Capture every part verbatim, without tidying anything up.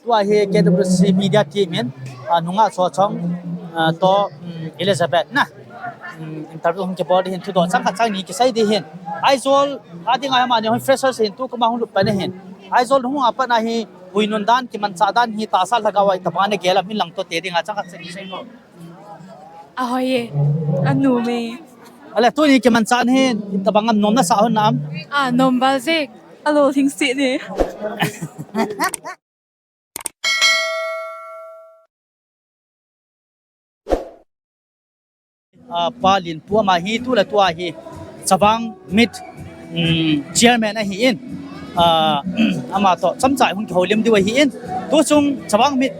Tua hi K W C media team in, ah, nungah Chawchhawng, ah, toh, um, Elizabeth na. Um, interview hung kibol ding hin, thudoh chang khat chang ni kisei ding hin. Aizawl a dinga amani hung freshers hin tu kuma hung lut pan ahin. Aizawl hung a pat na hi, puinun dan, kimanchah dan hi tahsa lhagao a itobang a nagel am, inlang toh te dinga chang khat chang ni sei mo. Ahoi e. Anom e. Ale, tuni kimanchah hin, itobang am, nom nasa hon nam? Ah, nom bal jek. Alolhing seh ne. Ah, Pa Lianpu ama hi tu le tua hi Chavang Meet, um, chairman ahi in. Ah, ama toh chomcha hung kihoulim diu ahi in. Tu chung Chavang Meet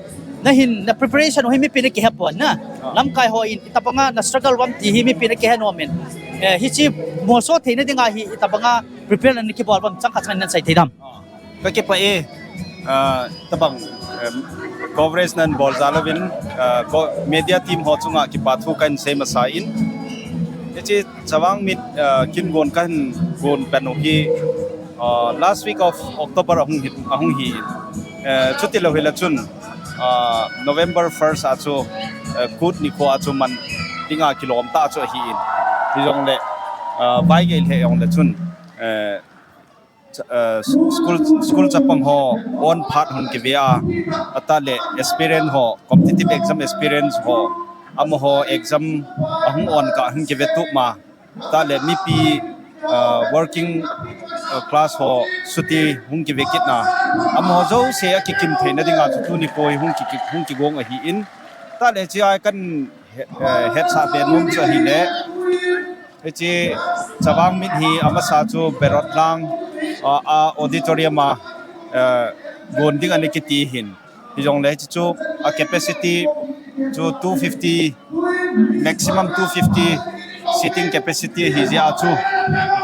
na hin na preparation u hi mipi na kihe pon na. Ah. Lamkai ho in itobang a na struggle uvam ti hi mipi na kihe nom in. Eh, hichi molso theina dinga hi itobang a prepare na kibol uvam chang khat chang ni na sei thei dem? Ah. Ka kipah e, ah, tobang, em, coverage nan bol jal uvin, ah, ko-, media team ho chunga kipa thu kahin sei masa in. Hichi Chavang Meet, ah, kin gon kahin gon pan u hi, ah, last week of October ahung hi, ahung hi in. Eh, chuti lou hile chun, ah, November first a chu, eh, Kut nikho a chu man dinga kilom tah chu ahi in. Hijongle, ah, vaigei lheh jongle chun, eh, cha-, eh, s-, school, school chapang ho on phat hung kive a, atah le aspirant ho, competitive exam aspirants ho, amaho exam ahung on kah hung kive tup ma, tah le mipi, eh, working, eh, class ho chuti hung kive kit na, amaho jouse akikim theina dinga chu tuni koi hung ki, hung kigong ahi in, tah le hichi a kan he-, eh, hetsah be nom chu ahile, hichi Chavang Meet hi amasa chu Berot lang, ah, a auditorium a, eh, gon ding ana kiti hin. Hijongle hichi chu a capacity chu two fifty, maximum two fifty seating capacity ahi jeh a chu,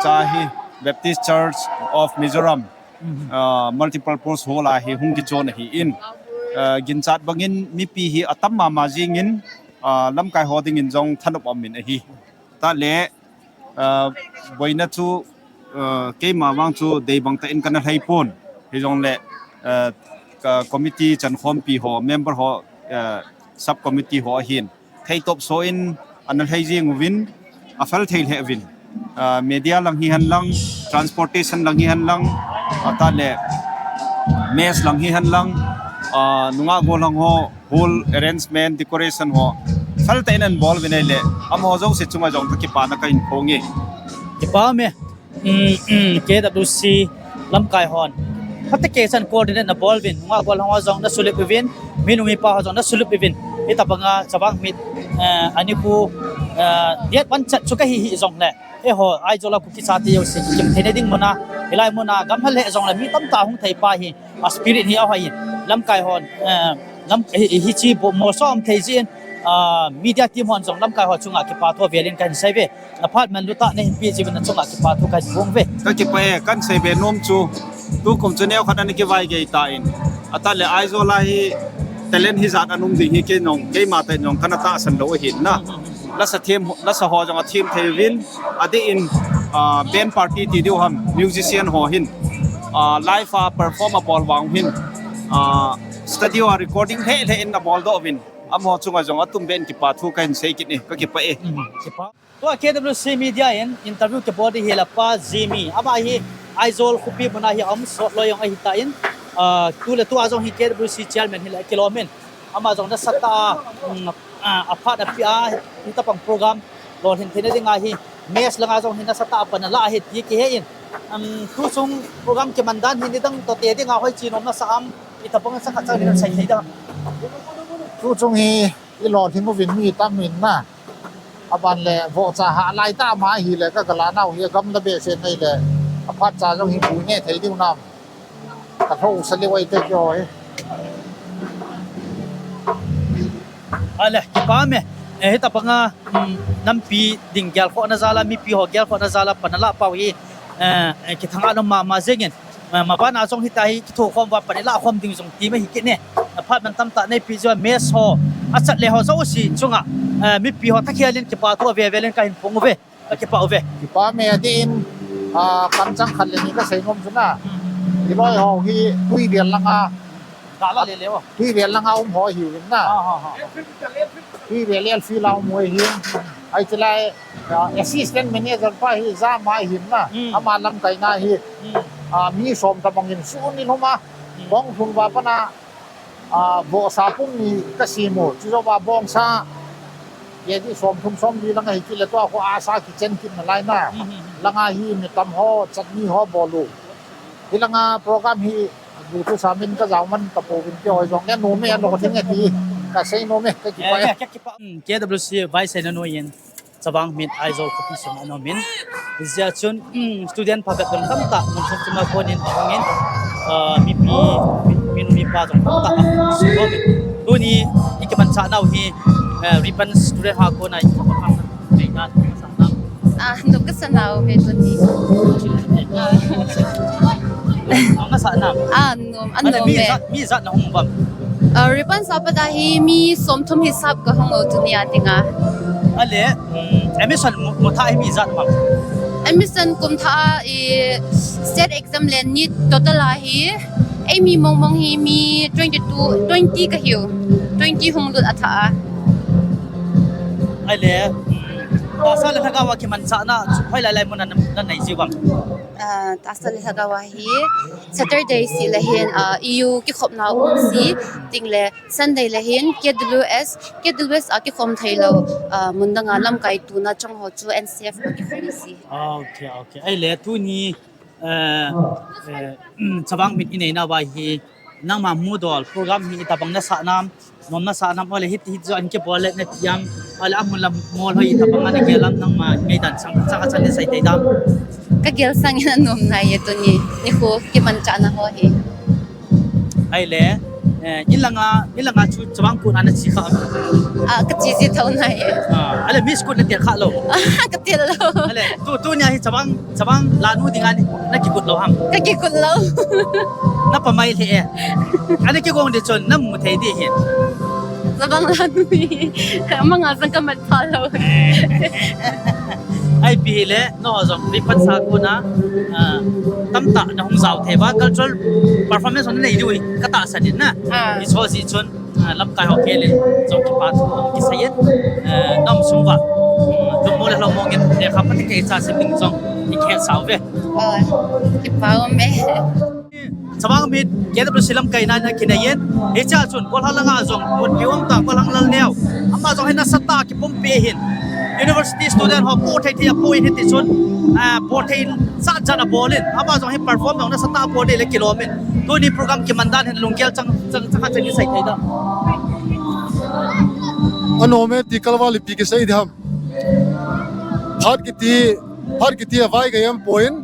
cha hi Baptist Church of Mizoram, ah, multipurpose hall a hi hung kichon ahi in. Ah, ginchat bangin mipi hi atam mama jing in, ah, lamkai ho dingin jong thanop um in ahi. Tah le, ah, boina chu, ah, keima vang chu dei bang tah in kana lhai pon. Hijongle, ah, ka committee chankhompi ho, member ho, ah, sub committee ho ahin theitop so in ana lhai jing uvin, afel thei lheh uvin. Ah, media lang hihen lang, transportation lang hihen lang, atah le mess lang hihen lang, ah, nungah gollhang ho, hall arrangement, decoration ho, fel tah in ana bol uvin ahile, amaho jouse chunga jong ka kipana kahin phong e. Kipa um e. Um, um, K W C lamkai hon phatah a chan coordinate na bol uvin, nungah gollhang ho jong na sulip uvin, minu mipa ho jong na sulip uvin. Hitobang a Chavang Meet, eh, ani khu, eh, date one chat chu kahi hijongle, eiho Aizawl a Kuki chate jouse kikim theina ding mun a, hilai mun a gam hal lheh jongle mi tamtah hung thei pa hi, a spirit hi ahoi in, lamkai hon, eh, lam, hi, hichi bo molso um thei jin, ah, media team hon jong lamkai ho chunga kipa thu avel in kahin sei uve. Na phat manlu tah nahin peh jeh uvin na chunga kipa thu kahin phong uve. Ka kipah e, kahin sei be nom chu, tukum chu neo khat ana kivaigei tan, atah le Aizawl a hi talent hijat ana um ding hi kei jong, keima tah in jong kana tahsan lou ahin na. Lasa them, lasa ho jong athem thei uvin, adeh in, ah, band party ti diu ham, musician ho hin, ah, live a perform abol vang hin, ah, studio a recording lheh lheh in abol doh uvin, amaho chunga jong atumbeh in kipa thu kahin sei kit e, ka kipah e. Tua K W C media in interview kibol ding hi la Pa Jimmy. Ama hi Aizawl khopi mun a hi aum sot loi jong ahi tan, ah, tu le tu a jong hi K W C chairman hi la kilom in. Ama jong nasatah a, um, ah, aphat apeh a, hitobang program lolhin theina dinga hi, mess langa jong hi nasatah a pan ala ahi ti kihe in. Um, tu chung program kiman dan hi nidang toh te dinga hoiche nom nasa am, itobang chang khat chang ni sei thei dem? Tu chung hi ilolhing uvin mi tam in na. Aban le vohcha hah lai tah ma ahile ka galah nau hi gamla behseh nei le aphat cha jong hi bui ne thei diu nam. Ka lhou sa leu ai te kio hi. Ale, kipa um e. Eh, hitobang a, um, nampi ding gelkhohna jal a, mipi ho gelkhohna jal a pan alah pau hi, eh, eh, kithang anom mama jeng in. Eh, maban a jong hitia hi kithokhom uva pan ilah khom ding jong team ahi kit ne. Aphat man tamtah neipeh jeh uva mess ho, achat le ho jouse chunga, eh, mipi ho thakhel in kipa thu ave vel in kahin phong uve. Ka kipah uve. Kipa um e, adeh in, ah, kamchang khat le ni ka sei nom chu na. Iloi ho hi tui bel langa Kala le le o. Tui vel langa um ho hi in na. Ha, ha, ha. Tui vel el fi la um ho hi. Ai chilai, ah, assistant manager pa hi Jama hi in na. Hmm. Ama lamkaina hi. Hmm. Ah, mi som tabang in sun ni lhuma. Hmm. Bong sun va pana, ah, bo sa pum ni ka simu. Chujo va bong sa. Ye di som thum som di langa hi kile to ko asa ki chen kin na lai na. Hmm, hmm, hmm. Langa hi mi tam ho, chatni ho bolu. Hi langa program hi Gu tu samin ka jauman ka po vin ke hoi jong le no me ano ka thing e ti ka sei no me ka kipa e. Ka kipa. Hmm, K W C vice na no yen. Chavang mit Aizawl khopi sung ano min. Hijeh chun, hmm, student phabep jong tamtah mun sung chunga konin ahungin, ah, mipi, mi, mi, mipa jong tamtah ahung sung min. Tuni i kimanchah nau hi, eh, Ripan student ho a kona i kimanchah nau. Ah, nop kasa nau he tuni. Ah. Nop kasa nau. Ah, nop, ah, nop. Ale, mi jat, mi jat na hung bam. Ah, Ripan sapa da hi mi som thum hisap ka hung o tuni a dinga. Ale, mm, admission mu, mu tha hi mi jat bam. Admission kum tha i state exam le NEET total a hi. Ei mi mong mong hi mi twenty two, twenty ka hiu. Twenty hung lut a tha a. Ale, mm, tahsa le lhagao a kimanchahna, chu hoi lai lai mun a na, na nei jiu vang. Ah, tahsa le lhagao a hi Saturday sih le hin, ah, E U kikhopna um si, ting le Sunday le hin K W S, K W S a kikhom thei lou, ah, mun dang a lamkai tuna chang ho chu N C F a kikhom si. Okay, okay. Ai le tuni, eh, eh, Chavang mit i nei na vai hi, nangma mudol program hi i tabang na sa nam, nom na sa nam, ole hiti hiti jo an ke bol le na tiam, ole amun la mol hoi i tabang na ke lam nangma ngaidan sang, sang a chan le sai te dam. Ka gel sang in a nom na ye tuni, ni khu kimanchahna ho hi. Ai le, eh, in langa, in langa chu Chavang Kut na na chi kha. Ah, ka chi chi thou na ye. Ah, ale Miss Kut na tia kha lou. Ah, ka tia lou. Ale, tu, tuni a hi Chavang Chavang lanu dinga na kikut lou ham? Ka kikut lou. Na pamai le e. Ana kigong di chun na mu thei di hin. Chavang lanu hi. Manga sang ka mat pha lou. Ai pi le, no jong Ripan sa kona, ah, tamtah na hung jao thei va, cultural performance na nei di ui, ka tahsan in na. Ah. I so si chun. Ah, lamkai ho kei le, jong kipa thu, kisei in, eh, nam sung va, mm, lungmong le lungmong in, lekha pati kei cha sim ding jong, i kei sao ve. Ah, kipa um e. Chavang mit, K W C lamkai na na kinei in, hiche a chun, Kolhang langa jong, mun pi um ta, Kolhang Lalneo. Ama jong hin nasatah a kipumpi hin. University student ho pu thei thei a pu in hiti chun, ah, pu thei sa chan a bol in. Ama jong hin perform jong nasatah a bol in le kilom in. Tuni program kiman dan hin lunggel chang Chang, chang, chang kisei thei da. Ano me ti kalval ipi kisei di ham. Phat kiti, phat kiti a vai ka yam point.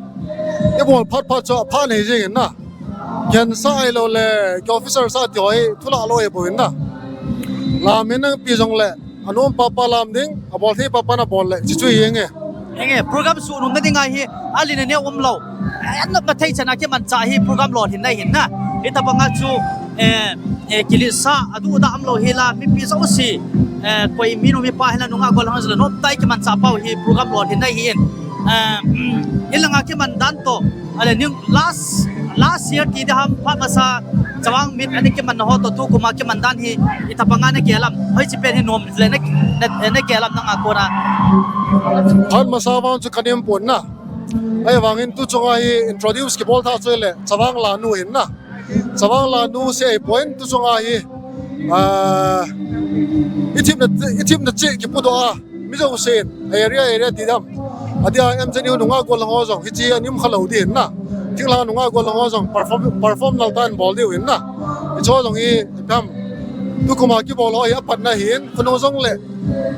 I bol phat phat chu phat nei jing in na. Ken sa ai lou le, ki officer sa ti hoi, thu la lou e point na. Lam in nang pi jong le, anom papa lam ding, abol thei papa na bol le, chi chu yeng e. Henge, program sunom na dinga hi, alin aneo um lou. An nop na thei chan a kimanchah hi program lolhin na hin na. Hitabang a chu, eh, eh, kilisa, adu da um lou hi la, mipi jouse, eh, koi minu mipa hi la nunga gol hang la, nop tai kimanchah pau hi program lolhin na hin. Eh, in langa kiman dan to, ale ning last, last year ti di ham, phat masa, Chavang mit ani kiman na ho to, tu kuma kiman dan hi, hitabang a na ke lam, hoi chi pen hi nom le na, na, na ke lam nanga kona. Phat masa vang chu ka nem pon na. Ahivangin tu chunga hi introduce kibol tha chu le, Chavang lanu hin na. Chavang lanu sei point tu chunga hi, ah, i themna, i themna chi kipu doh a, mi jousen, area, area ti dam. Adia M J N U nunga gol ho jong, hichi a nim kha lou di hin na. Thinglhang nunga gol ho jong, perform, perform nal tan bol diu hin na. Hicho jong hi, dam. Tu kuma kibol ho hi apat na hin, khonung jong le,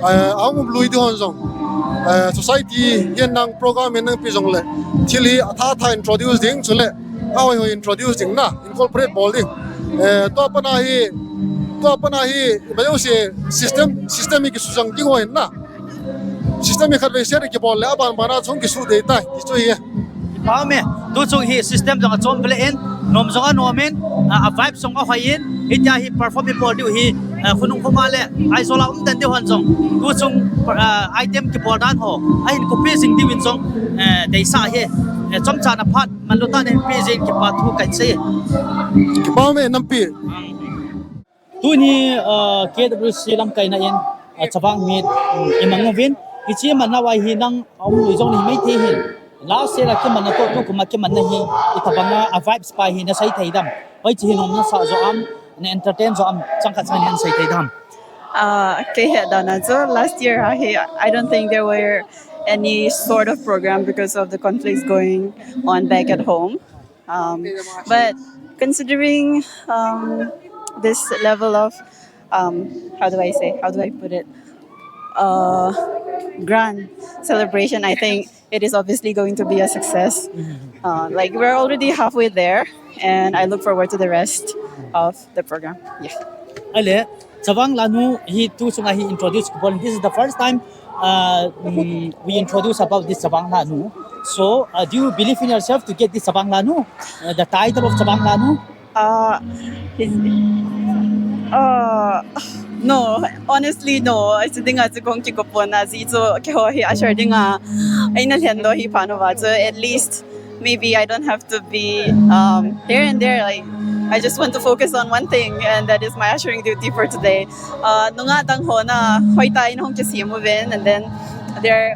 eh, ahung um lui di hon jong, eh, society hihen lang program hihen lang pi jong le, thil hi atha tha introduce ding, chule ahoi hoi introduce ding na, incorporate bol ding. Eh, tua pat na hi, tua pat na hi, imajouse system, system hi kisujang ding hoi na. System hi khatvei set kibol le, aban ban a chung kisu dei tai, ti chu hi. Pau me, tu chung hi system jong achom ple in, nom jong anom in, a, a vibe jong ahoi in, hitia hi perform hi bol diu hi, a, khonung khoma le, Aizawl a um den diu hon jong, tu chung, a, item kibol dan ho, ahin copy jing diu in jong, a, deisah hi, a, chomcha na phat, manlu tah in pe jing kipa thu kasei. Pau me nampi. Ang. Tuni uh, K W C lamkaina in uh, Chavang Meet um, imang uvin. Hichi manna uva hi nang aum lui jong ni mai thei hin. Last year a kimanna toh tukum a kimanna hi itobanga a vibes pa hi nasei thei dem? Hoichi hi nom nasa jo am, na entertain jo am, changkhat chang hin sei thei dem? Uh, okay, yeah, Donna. So last year, uh, he, I don't think there were any sort of program because of the conflicts going on back at home. Um, but considering um, this level of, um, how do I say, how do I put it, uh, grand celebration, I think it is obviously going to be a success. Uh, like, we're already halfway there, and I look forward to the rest of the program. Yeah. Ale, Chavang Lanu hi tu chunga hi introduce ko. This is the first time uh, mm, we introduce about this Chavang Lanu. So, uh, do you believe in yourself to get this Chavang Lanu, uh, the title of Chavang Lanu? Uh, is, uh, no, honestly, no. I think I kong kikopona zi so ke ho hi ashar dinga. Aina lendo hi panova. So at least maybe I don't have to be um, here and there. Like I just want to focus on one thing, and that is my ushering duty for today. Uh, nunga dang ho na hoita in hong kisimu ven, and then there,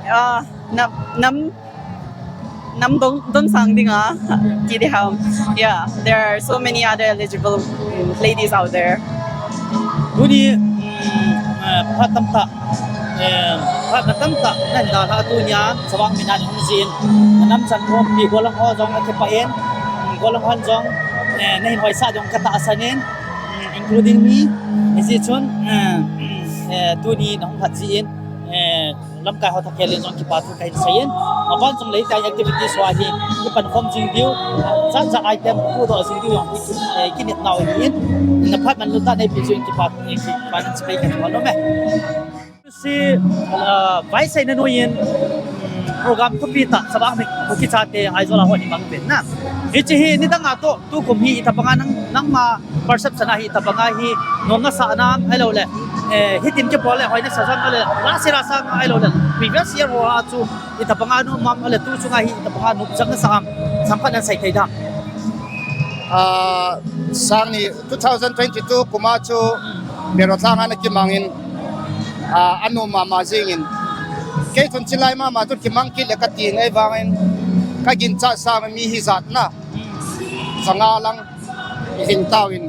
uh, nam nam nam dong don sang dinga ti di ham. Yeah, there are so many other eligible ladies out there. Tuni mm, eh, phat tamtah eh, phat tamtah nan da la tunia Chavang Meet na ni hung jin. Nam chan hom pi golang ho jong a kepa in, golang hon jong eh, na hin hoisa jong ka tahsan in, including me. Hichi chun eh, eh, tuni na hung phat jin eh, lamkai ho thakhel in jong kipa thu kahin seiyin. Aban jong lei tai activities ho hi kipan khom jing diu, jat jat item pu do jing diu jong hi eh, kinepnau hin. Na phat manlu tah neipi chu kipa eh, kipa nan chibai ka thua lo me. Si uh, vai seina noiyin program thupi tah Chavang Meet Kuki chate Aizawl a hon imang uvin na. Hichi hi nidang a toh tukum hi itobanga nang nangma perception a hi itobanga hi nom nasa nam ahilou le eh, hitin kibol le hoi nasa jong le la sira sang ahilou le previous year ho a chu itobanga nom am le tu chunga hi itobanga nom jang nasa am, changkhat nan sei thei dem? Ah, sang ni two thousand twenty-two kum a chu Mero Thang ana kimangin ah, anom mama jingin. Kei chun chilai mama chu kimang kit le kati ngai vangin ka ginchat sang mi hi jat na. Sanga lang i hing tauvin.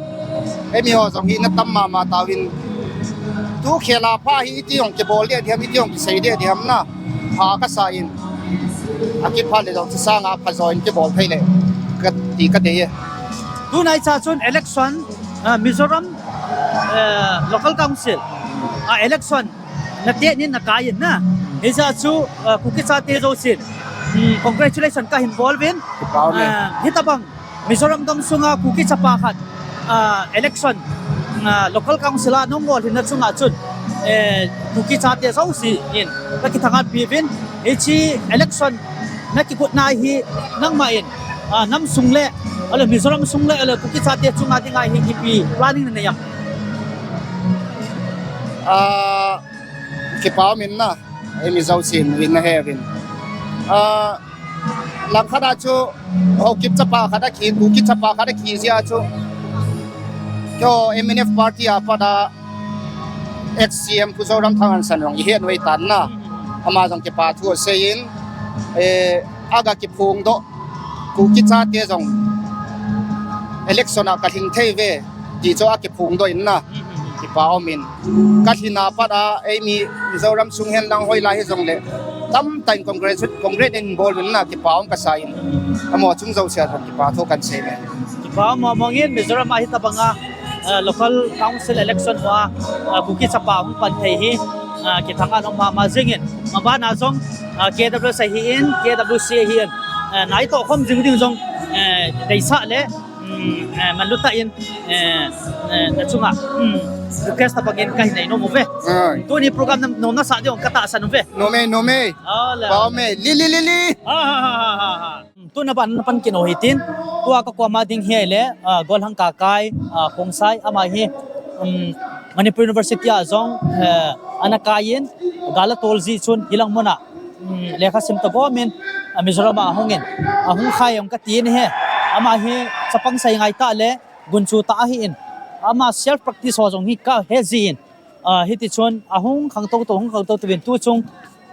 Emi ho jong hi na tam mama tauvin. Tu khela pha hi iti jong kibol dia diam, iti jong kisei dia diam na. Pha ka sa in. A kipha le jong chu sanga pha join kibol thei le. Ka ti ka dei e. Tunai cha chun election, uh, Mizoram uh, Local Council uh, election na te nin na kai in na. Hija chu uh, Kuki chate jousen. Mm, congratulations ka hin bol uvin. Kipah e. Uh, hitabang Mizoram gam sunga Kuki chapa khat uh, election uh, Local Council a nong bol hinna chunga chun eh, Kuki chate jouse in ka kithangvah pi uvin. Hichi election na kikutna hi nangma in uh, nam sung le ale Mizoram sung le ale Kuki chate chunga dinga hi ipi planning na nei am? Ah, kipa um in na, emi jousen in na he uvin. Ah, langkhat a chu Haokip chapa khat a khi, Kuki chapa khat a khi jia chu kyo M N F party a pat a ex C M Pu Zoramthang Angsan jong i het uve tan na. Ama jong kipa thu asei in, eh, aga kiphong doh Kuki chate jong election a ka lhing thei uve ti chu a kiphong doh in na. Kipa um in. Ka lhin a pat a, eimi Mizoram sung hen lang hoilai hijongle tamtah in congratulate, congratulate in bol un na, kipa um ka sa in. Amaho chung jouse a jong kipa thu kan sei uve. Kipa um mong mong in. Mizoram a hitabanga, eh, local council election ho a, eh, Kuki chapa hung pan thei hi, eh, kithangvah um mama jing in. Maban a jong, eh, K W S ahi in, K W C ahi in, eh, natoh khom jing ding jong, eh, deisah le, mm, eh, manlu tah in, eh, eh, na chunga, mm, request tabang in ka hin nei nom uve. Ai. Tuni program na nom nasa ding ka tahsan uve. Nom e, nom e. Ala. Pau me, li, li, li, li. Ha, ha, ha, ha, ha. Mm, tuna ban na pan kino hitin. Tua ka koma ding hi le, ah, Golhang Kakai, ah, Khongsai, ama hi, mm, Manipur University a jong, eh, ana kai in, gal a tol ji chun, hilang muna. Mm, lekha sim ta gomin, a Mizoram a hung in, a hung khai hung ka ti ni he. Ama hi chapang sai ngai ta le, gunchu ta ahi in. Ama self practice ho jong hi kahe jin. Ah, hiti chun ahung khangtou tou, hung khangtou tou vin tu chung,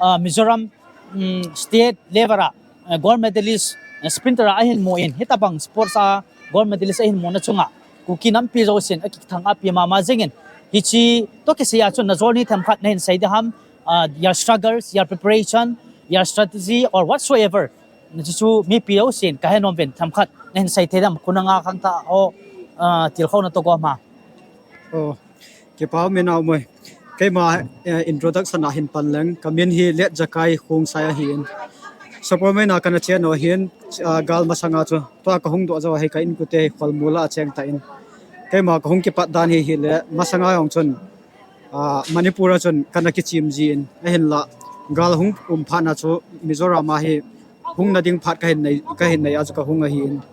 ah, Mizoram, um, state level a, eh, gold medalist, eh, sprinter a ahin mu in, hitabang sports a gold medalist ahin muna chunga Kuki nampi jousen akithang api mama jingin. Hichi toh kisei a chun na journey themkhat nahin sei ding ham, ah, your struggles, your preparation, your strategy or whatsoever. Nachu chu mipi jousen kahe nom uvin themkhat nahin sei thei ding ham, khu nanga khangthah ho, ah, tilkhouna toh gom a. Oh, kipa um e naomi. Keima, eh, introduction a hin pan leng. Kamin hi Letjakai Khongsai ahin. Sapormeina kana chen u ahin, ah, gal masanga chu. Tua kahung doh jou hi ka inkote hi Kholmol a cheng tan. Keima kahung kipat dan hi hile, masanga jong chun, ah, Manipur a chun kana kichim jin. Ahinla, gal hung um phat na chu Mizoram a hi hung nading phat kahin nei, kahin nei a chu kahung ahin.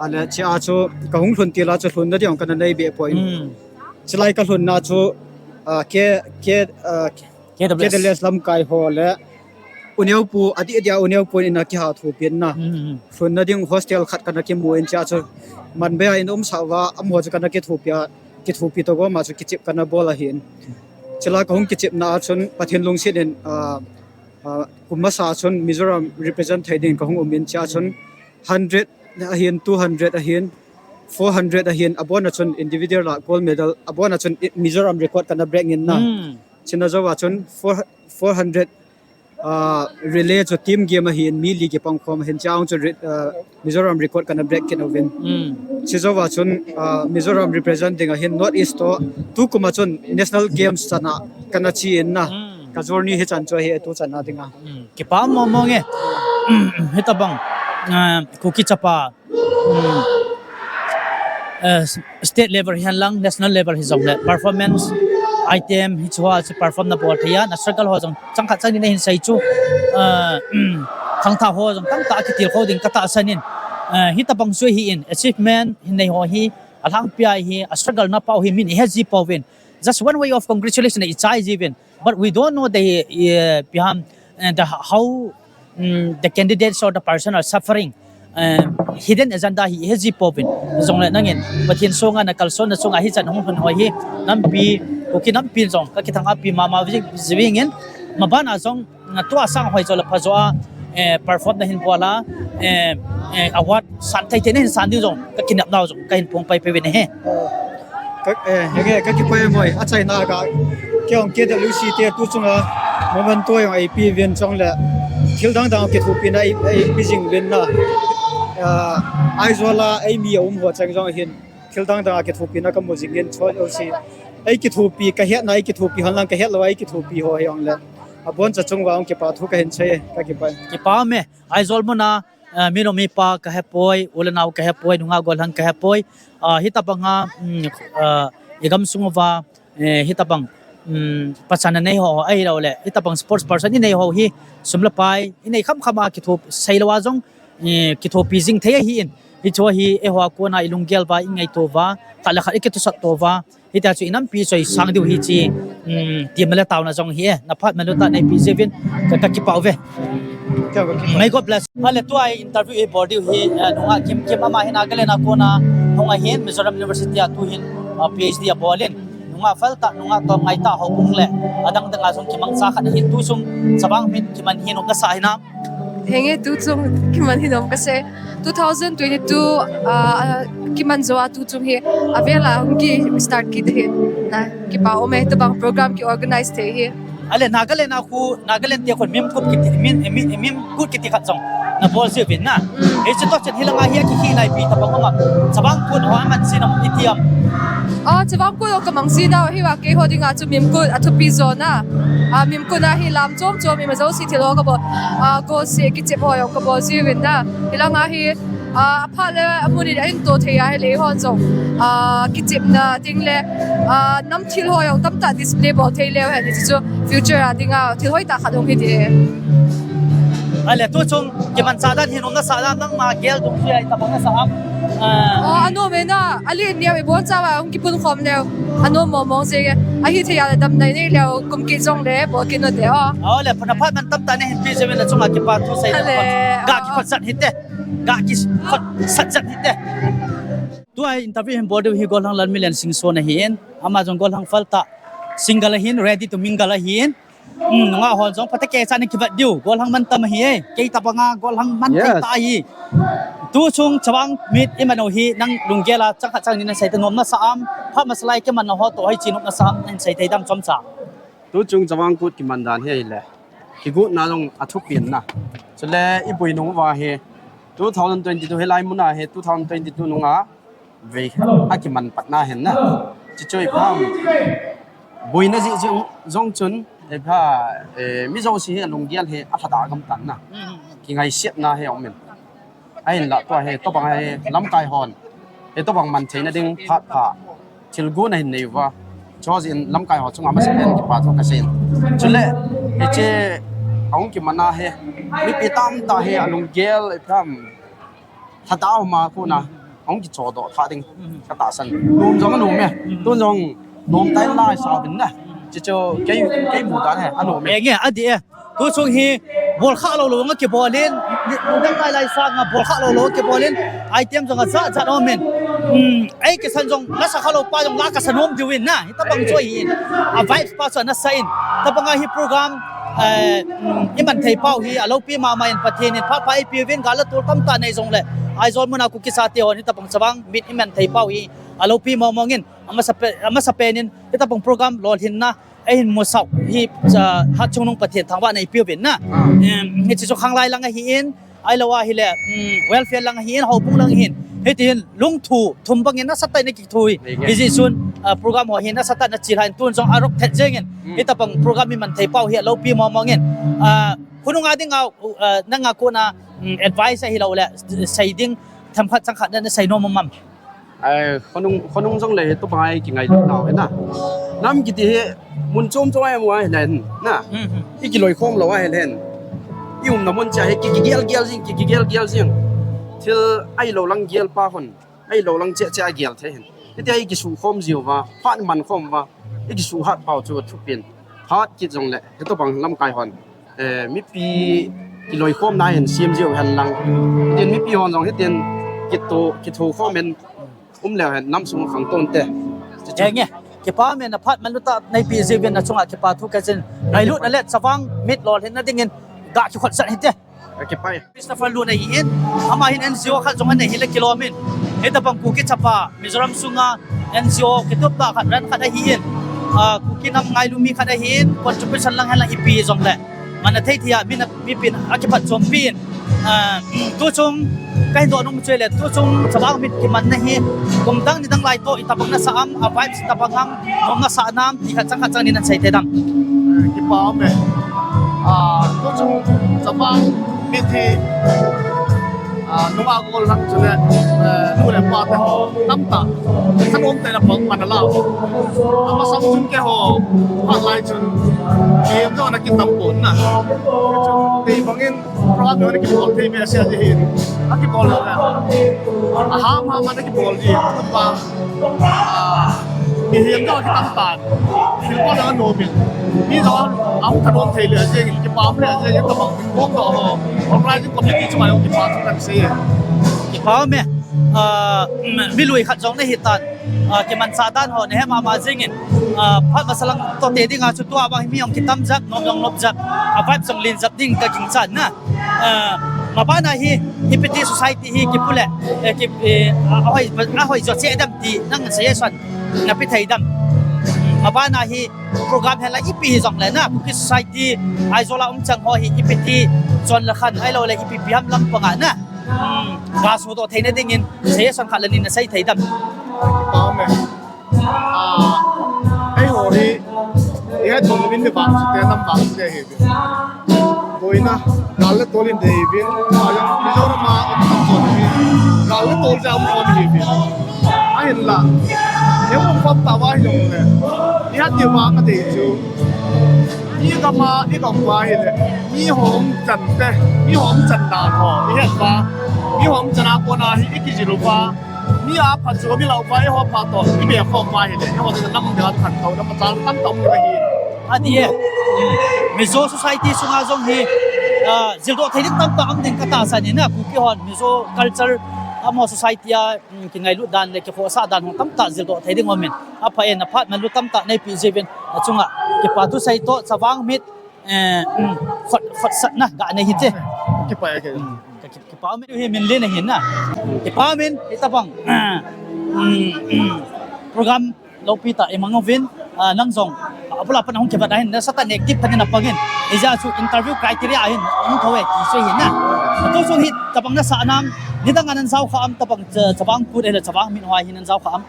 Ale, chia chu kahung lhun til a chu lhun nading kana nei be poi. Hmm. Chilai kalhun na chu, ah, K, K, ah, K W S. K W S lamkai ho le, Uneopu, adih adih a Uneopu in ana kiha thupin na. Hmm, hmm. Lhun nading hostel khat kana kimu in chia chu, man be a in um sa uva, amaho chu kana kithupi a, kithupi toh gom a chu kichep kana bol ahin. Chilai kahung kichep na a chun, Pathen lungset in, ah, ah, kum masa chun Mizoram represent thei ding kahung um in chia chun, hundred ahin, two hundred ahin, four hundred ahin, abon a chun individual a gold medal, abon a chun i-, Mizoram record kana break in na. Hmm. China jou a chun four, four hundred, ah, relay chu team game ahin, mi li kipang khom ahin, chia chu re-, ah, Mizoram record kana break kit uvin. Hmm. Chi jou a chun, ah, Mizoram represent ding ahin, North East toh, tukum a chun National Games chana kana chi in na. Hmm. Ka journey hi chan chu hi tu chan a dinga. Hmm. Kipa mong mong e. Hitabang, ah, Kuki chapa, um, eh, s-, state level hihen lang, national level hijong le, performance, item, hichu ho chu perform nabol thei a, na struggle ho jong, chang khat chang ni nahin sei chu, eh, khangthah ho jong, tamtah akitilkhou ding katahsan in, eh, hitabang chu ahin, achievement, hin nei ho hi, alhangpi a hi, a struggle na pau hi, min ihe ji pouvin. Just one way of congratulation, i chai jiuvin. But we don't know the, uh, behind, uh, the, how, mm, the candidates or the person are suffering. Uh, hidden agenda hi, ihe ji pouvin. Jongle nangin, Pathen sunga na kalson na chunga hichan hung lhun ho hi, nampi, Kuki nampi jong, kakithang api mama ji-, jiuvin, maban a jong, na tua sang hoi jo le pha jo a, eh, perform nahin bol a, eh, eh, award san thei thei nahin san ding jong, kakinep nau jong, kahin phong pai peh uvin ahi. Ka, eh, henge, kakipah e moi, achaina a, kei jong K W C te tu chunga, memento jong eipe uvin chule, thil dang dang kithopina ei, eipe jing uvin na. Ah, Aizawl a eimi aum ho cheng jong hin, thil dang dang a kithopina kamu jing in, choi o si. Eikithopi, kahetna eikithopi, hanlang kahet lou eikithopi ho hijongle. Abon cha chung uva jong kipa thu kahin sei, kakipah e. Kipa um e, Aizawl muna, eh, mi nu mi pa kahe poi, u le nao kahe poi, nungah gollhang kahe poi. Ah, hitabang a, mm, ah, i gamsung uva, eh, hitabang, mm, pachatna nei ho, ahilou le, hitabang sports person i nei ho hi, sum le pai, i nei kham kham a kithop, sei lou a jong, eh, kithopi jing thei ahin, hichu hi, eiho a kona i lunggel uva, i ngaito uva, khat le khat i kitohsah to uva, Hitia chu i nampi choi sang diu hi chi, um, ti male tauna jong hi e, na phat manu ta neipi jiuvin, ka, kakipah uve. May God bless. Ale tua interview i bol diu hi, eh, nungah Kimkim ama hi Nagaland a kona hung ahin, Mizoram University a tuhin, uh, P H D abol in. Nungah phaltah, nungah tomngai tah houbung le, adang dang a jong kimangcha khat ahin tu chung, chavang min kiman hi nung kasa hinam. Henge tu chung kiman hi nom kasa. Two thousand twenty-two, ah, kiman jou a tu chung hi, avel a hung kistart kit hi. Na, kipa um e, tabang program ki organize thei hi. Ale, Nagaland a khu, Nagaland te khun Mimkut kiti, Mim, Mim, Mimkut kiti khat jong nabol jiuvin na. Mm. Hichu toh chun hilanga hi akikhel lai pi tabang um a. Chavang Kut ho aman jin am iti am. Ah, Chavang Kut ho kamang jin a, hiva keiho dinga chu Mimkut athupi jo na. Ah, Mimkut a hi lam chom chom ima jouse thil ho kabol, ah, goal se kichep ho jong kabol jiuvin na. Hilanga hi, ah, aphat le amun in a hin to thei a, hile eihon jong, ah, kichepna ding le, ah, nam thil ho jong tamtah display bol thei leu hen, hichu future a dinga thil hoitah khat hung hi ding. Ale, tu chung kimanchah dan hi nom nasah dan nangma gel dungjuia itabang nasah am. Ah. Oh, anom e na, alen neo ibonchauva hung kipunkhom leu, anom mong mong jenge. Ahithei a le damna inei leu, kum kit jongle bol kit nate o. Ale, na phat man tamtah nahin pe jiuvin, na chunga kipa thu sei. Ale, ga kikhot jat hite. Ga kikhot jat hite. Tua interview hin bol diu hi Golhang Lalmilen Singson ahin. Ama jong Golhang Falta single ahin, ready to mingle ahin. Hmm, nungah hon jong phatah kei chan kivat diu. Golhang mantam ahi e. Kei tabanga Golhang man thei ta ahi. Tu chung Chavang Meet iman u hi nang lunggel a chang khat chang ni nasei thei nom nasa am. Phat masa lai kiman na ho toh hoiche nom nasa am nasei thei dam chomcha. Tu chung Chavang Kut kiman dan hi le. Kigotna jong athupin na. Chule iboi nung uva hi two thousand twenty-two hilai muna hi two thousand twenty-two nunga vei akiman patna hin na. Chichu ipi ham. Boina jeh jong chun, ipi ham, eh, mi jouse hi alunggel hi alhada gam tan na. Kingaisetna hi aumin. Ahinla tua hi tobang hi lamkai hon. Hitobang man theina ding phat pha. Thil gon ahin nei uva. Chujeh in lamkai ho chunga masapen kipa thu kasei in. Chule, hiche ahung kiman a hi. Mipi tamtah hi alunggel ipi ham. Lhada uma kona ahung kichodoh tha ding katahsan. Nom jong anom e. Tun jong nom tai lai sa bin na. Chichu kei, kei mu dan hi anom e. Enge, adih e. Tu chung hi bol kha lou lou nga kibol in, ni, ni dang lai lai sa nga bol kha lou lou kibol in, item jong ajat jat aumin. Hmm, ei kisan jong la sa kha lou pa jong la kasa nom diu in na. Hitobang chu ahin. A vibes pa chu anasa in. Tabanga hi program, eh, mm, iman thei pau hi, aloupi mama in Pathen in phat pha eipeuvin, gal le tol tamtah nei jongle. Aizawl muna Kuki chate hon hitobang Chavang Meet iman thei pau hi, aloupi mong mong in, amasapen, amasapen in, hitobang program lolhinna, eihin musah u hi, cha, hatchungnung Pathen thangvahna eipeuvin na. Ah. Em, hiche chu khanglai lang ahin, ahilou ahile, mm, welfare lang ahin, houbung lang ahin. Hiti hin lungthu thum bangin nasatah in akithu hi. Hijeh chun, ah, program ho hi nasatah in achilhah in tun jong arop thet jeng in. Hitobang program iman thei pau hi aloupi mong mong in. Ah, khonung a dinga, ah, nanga kona, mm, advice ahilou le, sei ding themkhat changkhat na, nasei nom am? Ai, khonung, khonung jongle hitobang a ikingailut nau hi na. Nam kiti hi mun chom chom a imu a hilen na. Ikiloikhom lou a hilen. Iumna mun cheh a hi ki, kigel gel jing, ki, kigel gel jing. Thil ahilou lang gel pa hon, ahilou lang cheh cheh a gel thei hin. Hitia ikisukhom jiuva, phat iman khom uva, ikisuhat pau chu athupin. Phat kit jongle hitobang lamkai hon, eh, mipi kiloikhomna hin sem jiu hen lang. Tin mipi hon jong hitin kitho, kitho khom in um leu hen nam sung khangtou inte. Enge, kipa me, naphat manlu tah neipeh jiuvin, nachunga kipa thu kahin sei in. Ngailutna le Chavang Meet lolhinna dingin ga kikhot jat hite. Kakipah e. Christopher Lun ahin, ama hin N G O khat jong anei hile kilom in. Hitobang Kuki chapa, Mizoram sunga N G O kitup tah khat, ran khat ahin. Ah, Kuki nam ngailu mi khat ahin, contribution lang hen lang ipi jongle. Mana thei thei a, mi na, mipin akiphatchompi in. Ah, tu chung, kahin doh nom chu ahile, tu chung Chavang Meet kimanna hi, kum dang ni dang lai toh itobang nasa am, a vibes itobang am, nom nasa nam, ti khat chang khat chang ni nasei thei dam? Eh, kipa um e. Ah, tu chung Chavang Meet hi, ah, nungah Golhang chule, eh, nu le pa te ho tamtah thanom tah in apang man ala. Amasang chun keiho phat lai chun mihem jong ana kitam pon na. Chun tei bangin program jong ana kibol thei behseh jeng hin. Akibol lou le, aham ham ana kibol ji. Tua, ah, mihem jong akitam tan. Thil bol jong anom in. Mi jong ahung thanom thei le jeng, kipa um le jeng, tabang bol doh ho. Organizing committee chunga jong kipa thu kahin sei e. Kipa um e. Ah, mi lui khat jong nahi tan. Ah, kimanchah dan ho nahe mama jeng in. Ah, phat masa lang toh te dinga chu tua bang hi mi jong kitam jep, nom jong nom jep. A vibe jong len jep ding kagingchan na. Ah, mabana hi, ipi ti society hi kipu le, eh, ki, eh, a, ahoi, ahoi jo che dam ti, nang suggestion nape thei dam? Mabana hi program hen lang ipi hijongle na, Kuki society, Aizawl a um chang ho hi ipi ti chon le khan, ahilou le ipi ipi ham lampang a na. Hmm, ga sudoh theina dingin, suggestion khat le ni nasei thei dam? Pau me. Ah, eiho hi, ihet nom in mi vangse te, nam vangse te ihiuvin. Boina, gal le tol in dei uvin, ah, jong, Mizoram a um khom uvin. Gal le tol jeh a um khom ihiuvin. Ahinla, ium khom tauva hijongle, ihet diuva kadei chu, igam a, igam uva hile, miho umchan te, miho umchan dan ho ihet uva, miho umchan a kona hi ikijil uva, mi a phatchom ilou uva, eiho phat toh ibe khom uva hile, eiho chu nam dinga khantouna machal tamtah um ding ahi. Adih e. Mizo society sunga jong hi, ah, jildoh thei ding tamtah um ding katahsan in na, Kuki hon Mizo culture Amaho society a, um, kingailut dan le kikhohsah dan ho tamtah jildoh thei ding umin. Apha e, naphat manlu tamtah neipi jiuvin, nachunga kipa thusei toh, Chavang Meet, eh, um, khot, khotsahna ganei hite. Kipa e, kipa. Um, ka ki-, kipa umin, hi min len ahin na. Kipa umin, hitabang, um, um, program loupi tah imang uvin, ah, nang jong, ah, abul a pat nahung kivat ahin, nasatah in active khat in napangin. Hijeh chun interview criteria ahin, hung thou e, ti chu ahin na. Atu chung hitabang nasah nam, nidang a nan jao kha am, tabang Cha-, Chavang Kut ahilou le Chavang Meet ho a hin nan jao kha am.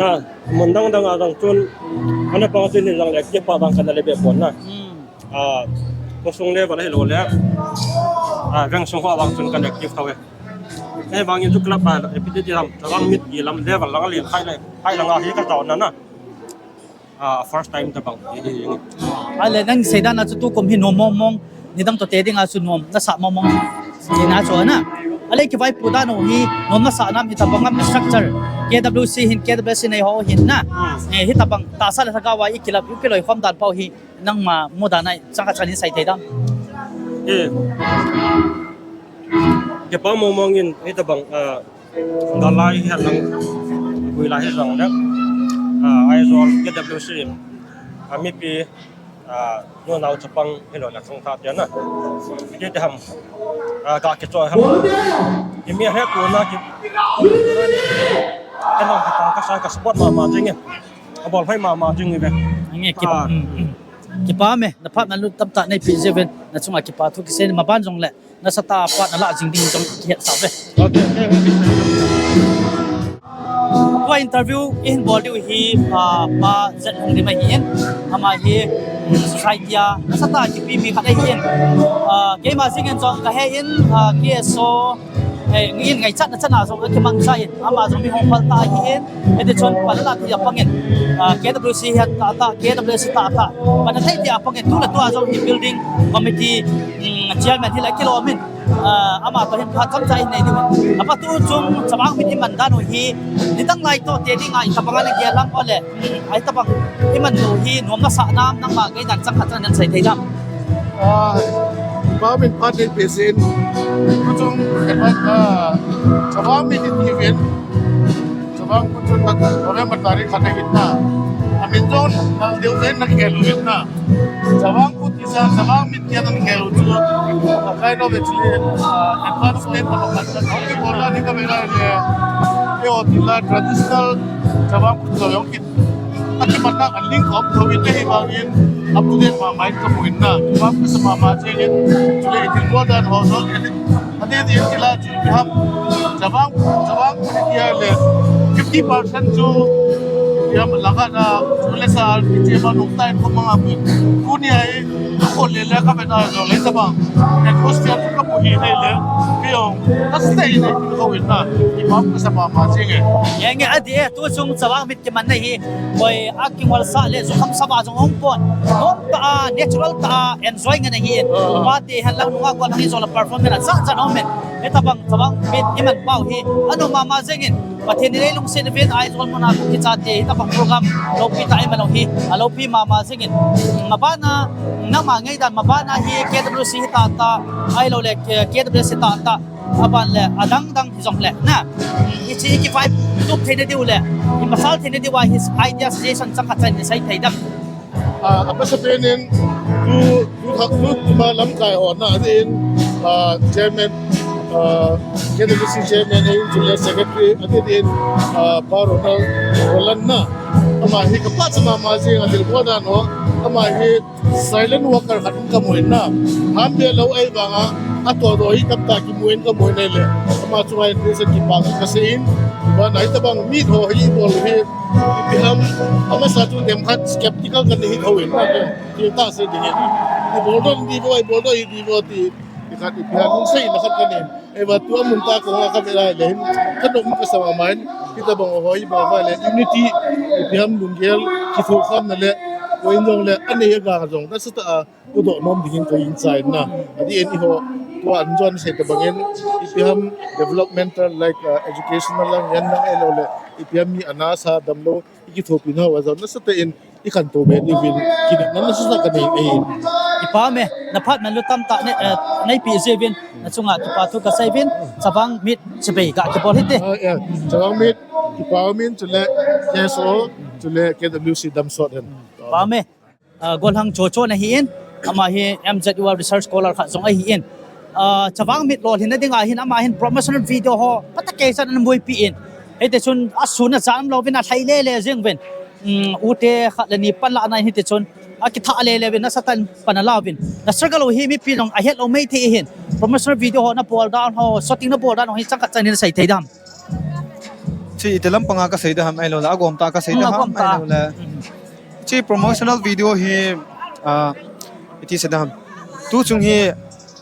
Ah, mun dang dang a jong chun, ana pang chun nidang le active pa bang kana le be pon na. Hmm. Ah, khosung level ahilou le, ah, veng sung ho a bang chun kana active thou e. Ahivangin chu club a, repetitive lam, Chavang Meet ti lam level lang a len khai le, khai lang a hi ka taona na. Ah, first time tabang hi, hi, hi. Ahile nang seidan a chu tukum hi nom mong mong, nidang toh te ding a chu nom nasah mong mong, tina chu na. Ahile kivaipoh dan u hi, nom nasah nam hitabang am structure, K W C hin, K W C nei ho hin na. Hmm. Eh, hitabang tahsa le lhagao a i kilap, i kiloikhom dan pau hi, nangma mudan a chang khat chan in sei thei dam. Eh. Kipa mong mong in hitabang, ah, dalai hi lang, gui lai hi lang le. Ah, Aizawl K W C in, ah, mipi, ah, nunau chapang hilou le changtha te na. Kiti ham, ah, ka kichoi ham. Kimi he ko na ki. Ka nang ka sa ka support mama jing e. Abol hoi mama jing e. Nge kipa. Ah. Mm, mm. Kipa me, naphat manlu tamtah neipi jiuvin, nachunga kipa thu kisei in, maban jongle nasatah a phat nalah jing ding jong kihetsah uve. Okay, okay, okay. Tua interview ihin bol diu hi, ah, Pa Jet Lhungdim ahin, ama hi, mm, society a nasatah a kipi mi khat ahin. Ah, keima jeng in jong kahe in, ah, K S O, eh, ngi in ngaichatna chan a jong akimangcha in, ama jong mi hongphal tah ahin, hiti chun panla thei a pangin, ah, K W C hi tahtah, K W C tahtah, panla thei thei a pangin, tu le tu a jong hi building committee, mm, chairman hi la kilom in, ah, ama toh hin phat chomcha hin nei diu. Apa tu chung Chavang Meet iman dan u hi, nidang lai toh te ding a itabang a nagel lam ole, Ahi tabang, iman u hi nom nasah nam, nangma ngaidan chang khat chan in sei thei dam. Ah, Pa min phat nei pe sin. Kuchung, eh, phat, ah, Chavang min in event. Chavang kuchung mat, November tarik khat na hin na. Amin jong, na deu ven na khel u hin na. Chavang kut isa, Chavang min kian an khel u chu. A kind of actually, ah, advancement of a culture. Okay, bol na ni ka bela le. Yo, tila traditional Chavang kut jong kit. Akimanna a link up tho in, ahivangin up to date mama in kamu in na, kipah kasa mama jeng in, chule i thilbol dan ho jong in, ati ti in kila chu ipi ham, Chavang, Chavang kuni tia le fifty percent chu ipi ham langa na, chule sa kiche ma nungta in ko manga pu, kuni ai, ko le le ka bena jong le tabang, atmosphere chu kamu hi nei le, kei jong, ka stay nei ko in na, kipah kasa mama jeng e. Nge nge ati e, tu chung Chavang Meet kimanna hi, koi a kingol sa le, jukham sa va jong hung pon. Nom tah a, natural tah a, enjoy ngen ahi. Ah. Party hen lang nunga kon hang in jong le performance a jat jat um in. Hitabang, Chavang Meet iman pau hi, anu mama jeng in. Pathen in eilungset uvin, Aizawl mun a kichate, hitabang program, loupi tah iman u hi, aloupi mama jeng in. Mabana, nangma ngaidan, mabana hi K W C hi tah tah, ahilou le, K W C tah tah. Aban le, adang dang hi jong le, na. Hiche i kivaipoh tup theina diu le, i masal theina diu a hi idea suggestion chang khat chan in sei thei dam. Ah, a masapen in, tu, tu thak, tu ma lamkai ho na, adin, ah, chairman, ah, K W C chairman in, chule secretary, adin, ah, Pa Ronald Roland na. Ama hi kipah cha mama jeng a thilbol dan ho, ama hi silent worker khat in kamu in na. Ham be lou ahivanga, atoh doh hi tamtah kimu in kamu in ahile. Ama chunga in reason kipah kasei in. Ban ahi tabang mi tho hi bol hi. Ipi ham, amasa chu dem khat skeptical kana hi tho in na. Ti ta sei ding in. I bol doh di bo, i bol doh di bo ti. Ti khat ipi ham, sei na khat kana in. Ahivang tua mun tah kong a ka ve lai le hin, ka nom kasa mama in, hitabang ho hi bang va le, unity, ipi ham lunggel, kithokhomna le, koi in jong le, anei a ga jong, nasatah a, pudoh nom ding in koi in chai na. Adin eiho, tua an jong sei tabang in, ipi ham developmental, like, uh, educational lang, yan lang ahilou le, ipi ham mi ana sa damlou, i kithopi nau a jong, nasatah in, i khantou be diuvin, kinepna nasatah kana nei e. Pame, na phat man lu tamtah nei, eh, nei pi jeh uvin, na chunga kipa thu ka sei uvin, Chavang Meet chibai ga kibol hite. Ah, yeah. Chavang Meet, kipa umin, chule K S O, chule K W C damsot hen. Pame, ah, golhang chocho na hi in, ama hi M Z U R research scholar khat jong ahi in. Ah, Chavang Meet lolhin na dinga hin, ama hin promotional video ho, pata kei san an mui pi in. Hiti chun, a sun a chan lo vin a thlai le le jing vin. Um, ute khat le ni pan la na hiti chun. A kitha le le vin, nasatah in pan a la vin. Na struggle u hi mipi jong a het lo mai thei hin. Promotional video ho na bol dan ho, shooting na bol dan ho hi chang khat chang ni na sei thei dam. Chi ite lampanga ka sei da ham, ahilou le, agom ta ka sei da ham, agom ta, ahilou le. Chi promotional video hi, ah, iti sei da ham. Tu chung hi,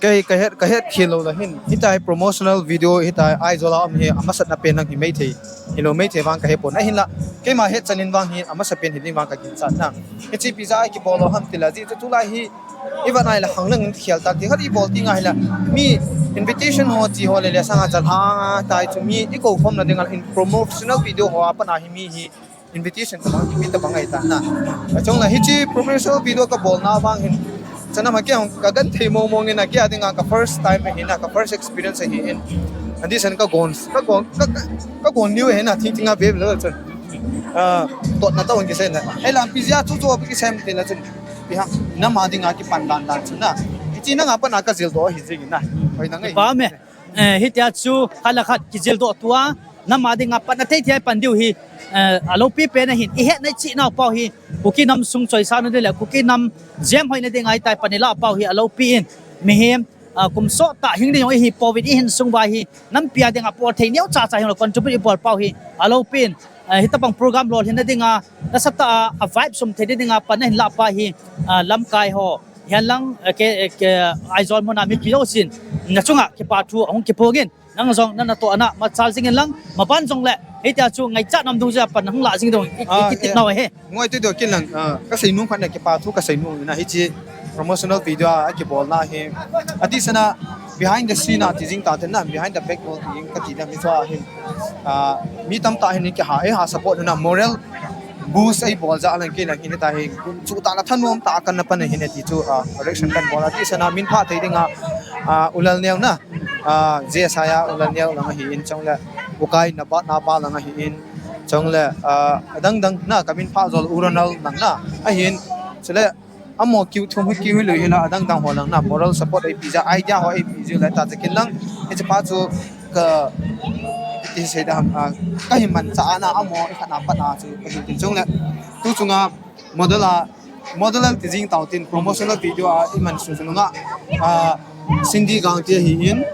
ka, ka het, ka het khel lou le hin. Hitia hi promotional video hitia Aizawl a um hi, amasat na pen lang hi mai thei. Hilou mai thei vang ka he pon. Ahinla, keima het chan in vang hi, amasa pen hi ding vang ka ginchat na. Hichi pi jeh a kibol lou ham ti le, ji chu tulai hi, i vat nai le hang lang in khel ta ti khat i bol ti ngai le. Mi invitation ho chi ho le le sanga chal ha tai chu mi i ko khom na ding in promotional video ho a pat a hi mi hi invitation tabang, mi tabang ahi ta na. Achung le hichi promotional video ka bol na vang hin. Chana ma kei hong ka gan thei mong mong in a kei a dinga ka first time ahi na, ka first experience ahi in. Adi san ka gon, ka gon, ka, ka, ka gon niu ahi na, thing thing a be lo chun. Ah, tot na ta hong kisei na. Ei lampi jeh a chu chu kisem te na chun. Pi ha, nam a dinga kipan dan dan chun na. Hichi na nga pan a ka jil doh hi jing na. Hoi na ngai. Pame. Eh, hitia chu khat le khat kijil doh tua, nam a dinga pan a thei thei pan diu hi, eh, a lopi pen ahin, i het na i chi nau pau hi, Kuki nam sung choisa na ding le, Kuki nam jem hoi na ding ai tai pan i la pau hi, a lopi in, mihem, ah, kum sot tah hing ding jong i hi pouvin i hin sung vai hi, nampi a dinga bol thei neo cha cha hing lo contribute i bol pau hi, a lopi in, eh, hitabang program lolhin na dinga, nasatah a, a vibe sum thei na dinga pan a hin la pa hi, ah, lamkai ho, hian lang, eh, ke, eh, ke, Aizawl mun a mipi jousen, na chunga kipa thu ahung kiphong in, nang jong na natoh a na machal jing in lang, maban jong le, hitia chu ngaichat nam dung jeh a pan hung la jing ding, i, i, ah, kitit, eh, nau he. Ngoi te do kin lang, ah, ka sei nom khat na kipa thu ka sei nom na hichi promotional video a kibol na hi. Adi sana behind the scene a ti jing ta te na, behind the background ti jing ka ti dam hi chu a hin. Ah, mi tamtah hin ki ha, ei ha support na moral boost ei bol jeh a lang kei lang hin ta hi, chu ta la thanom ta kan na pan hin ti chu, ah, correction kan bol a ti sana min pha thei ding a, ah, U Lalneo na, ah, J S I a U Lalneo lang ahi in chong le, U Kai na ba na ba lang ahi in chong le, ah, adang dang na ka min pha jol U Ronald lang na ahi in chule, amo kiu thum hi kiu hi lui hi la, adang dang ho lang na, moral support ei pi jeh, idea ho ei pi jeh le ta che kin lang, hichi pa chu ka, ti sei da ham, ah, ka hi man cha na, amo i khat na pat a chu ka hin tin chung le, tu chunga model a, model a ti jing tau tin, promotional video a i man su su nga, ah, Cindy Gangte ahi in,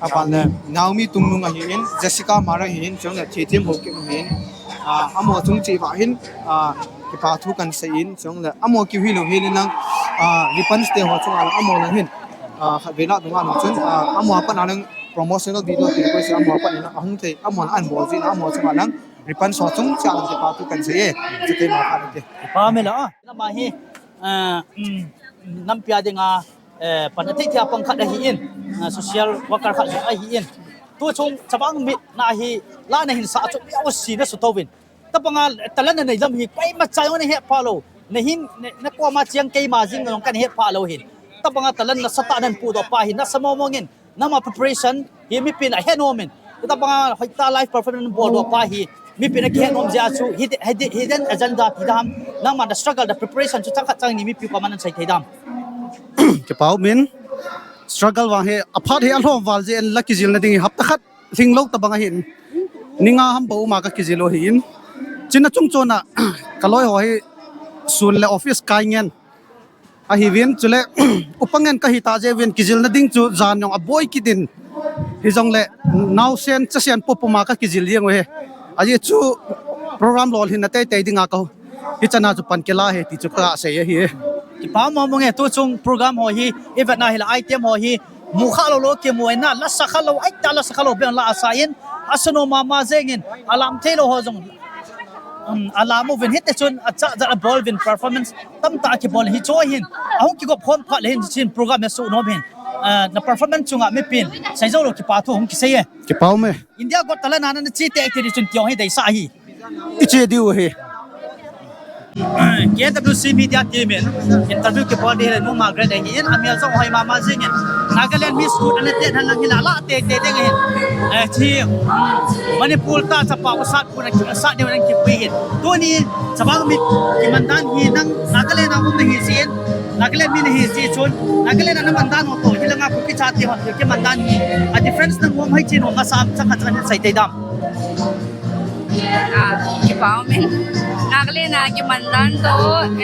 Aban le Naomi Tungnung ahi in, Jessica Mara ahi in, chong le Thithiam Haokip ahi in, ah, amo chung chi va hin, ah, kipa thu kan sei in, chong le amo kiu hi lo hi le nang, ah, ribbons te ho chung a lang amo lang hin, ah, khat vei la dung a lang chun, ah, amo a pat a lang promotional video ti ko se amo a pat a lang ahung thei, amo lang an bol jin, amo chung a lang ribbons ho chung cha lang kipa thu kan sei e, chu keima khat te. Kipa me la, ah, na ma hi, ah, um, nampi a dinga, eh, pan a thei thei a pang khat ahi in, ah, social worker khat jong ahi in. Tu chung Chavang Meet na hi, la na hin sa chu, miau si na su tou vin. Tabanga talent na nei lam hi, koima cha jong na he pha lo. Na hin, na, na koma chiang keima jing jong kan he pha lo hin. Tabanga talent nasatah nan pu doh pa hin, nasa mong mong in. Nama preparation, hi mipin a he nom in. Tabanga hoitah live performance bol doh pa hi. Mipin a kihe nom jeh a chu, hidden, hidden, hidden agenda ti dam. Nangma the struggle, the preparation chu chang khat chang ni mipi koma nan sei thei dam. Kipa um in, struggle vang hi, aphat hi alhom val jeh in la kijil na ding hi hapta khat lhing lou tabang ahin. Ni nga ham bou ma ka kijil u ahi in. China chung chon a, ka loi ho hi sun le office kai ngen. Ahi vin, chule, upa ngen ka hi ta jeh uvin kijil na ding chu jan jong a boi kit in. Hi jong le, naosen, chasen pum pum a ka kijil jeng u ahi. Ajeh chu program lolhin na tei tei ding a ka hi chana chu pan kila hi ti chu ka sei ahi. Kipa mong mong e, tu chung program ho hi, i vet na hi la item ho hi, mu kha lo lo kimu e na, la sa kha lo, ai ta la sa kha lo beng la a sa in, a sa nom mama jeng in, a lam thei lo ho jong, um, a lam uvin hiti chun, a cha cha a bol vin performance, tamtah a kibol hi chu hin, a hung kigop khom phat le hin chin program he su nom hin, ah, na performance chunga mipin, sei jou lo kipa thu hung kisei e. Kipa um e. India Got Talent a na chi te kiti chun tiong hi dei sa hi. I che diu hi. K W C media team in interview kibol ding hile nu Margaret ahin, amel jong hoi mama jingin, Nagaland Miss Good ana te han lang hila la te te ding ahin. Eh, chi, Manipur ta chapa u sat puna ki sat deu nang kipui hin. Tuni chavang mit kiman dan hi nang Nagaland a um nahi jin, Nagaland mi nahi ji chun, Nagaland a naman dan ho to hilanga Kuki chate hon kiman dan hi a difference nang um hai chin ho masa am chakha chakha sei te dam. Ah, kipa umin. Nagaland a kiman dan to,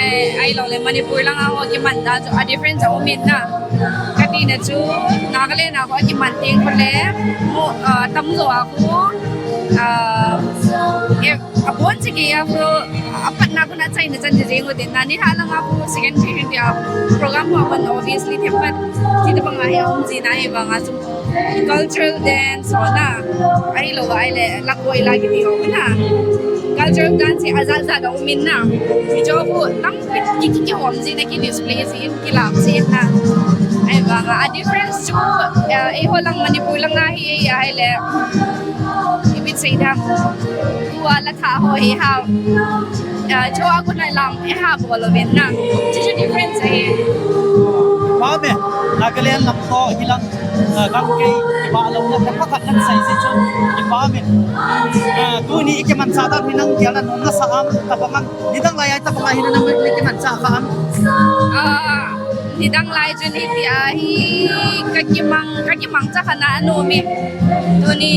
eh, ahilou le Manipur langa ho kiman dan to, a difference a umin na. Kati na chu, Nagaland a ho kiman ding ho le, mo, ah, tamjo a ho, ah, eh, abon chiki a ho, apat na ho na chai na chan jing ho din na, nilhah langa ho second period a program ho man obviously thempat. Ti tabang a hi a um ji na hi banga chu. Cultural dance ho na, ahilou ahile, lakoi la kiti ho na. Cultural dance hi ajat jat a um in na. Hiche ho tampi ki, ki, kihom jin na, ki display jin, kilam jin na. Ahivanga a difference chu, eh, eiho lang Manipur lang a hi, eh, ahile, ipi sei dam. Tua la tha ho hi ha. Ah, chu a kon a lang, eh, ha bol uvin na. Chu chu difference ahi. Pame, Nagaland lam to hilang, ah, gamkai, kipa lou na, pakhat nan sei ji chun, kipame. Ah, tuni i kimanchah dan hi nang gel na nom nasa am, tabang am, nidang lai a tabang a hi nang kimanchah kha am. Ah, nidang lai chun hitia hi ka kimang, ka kimangcha kha na anom e. Tuni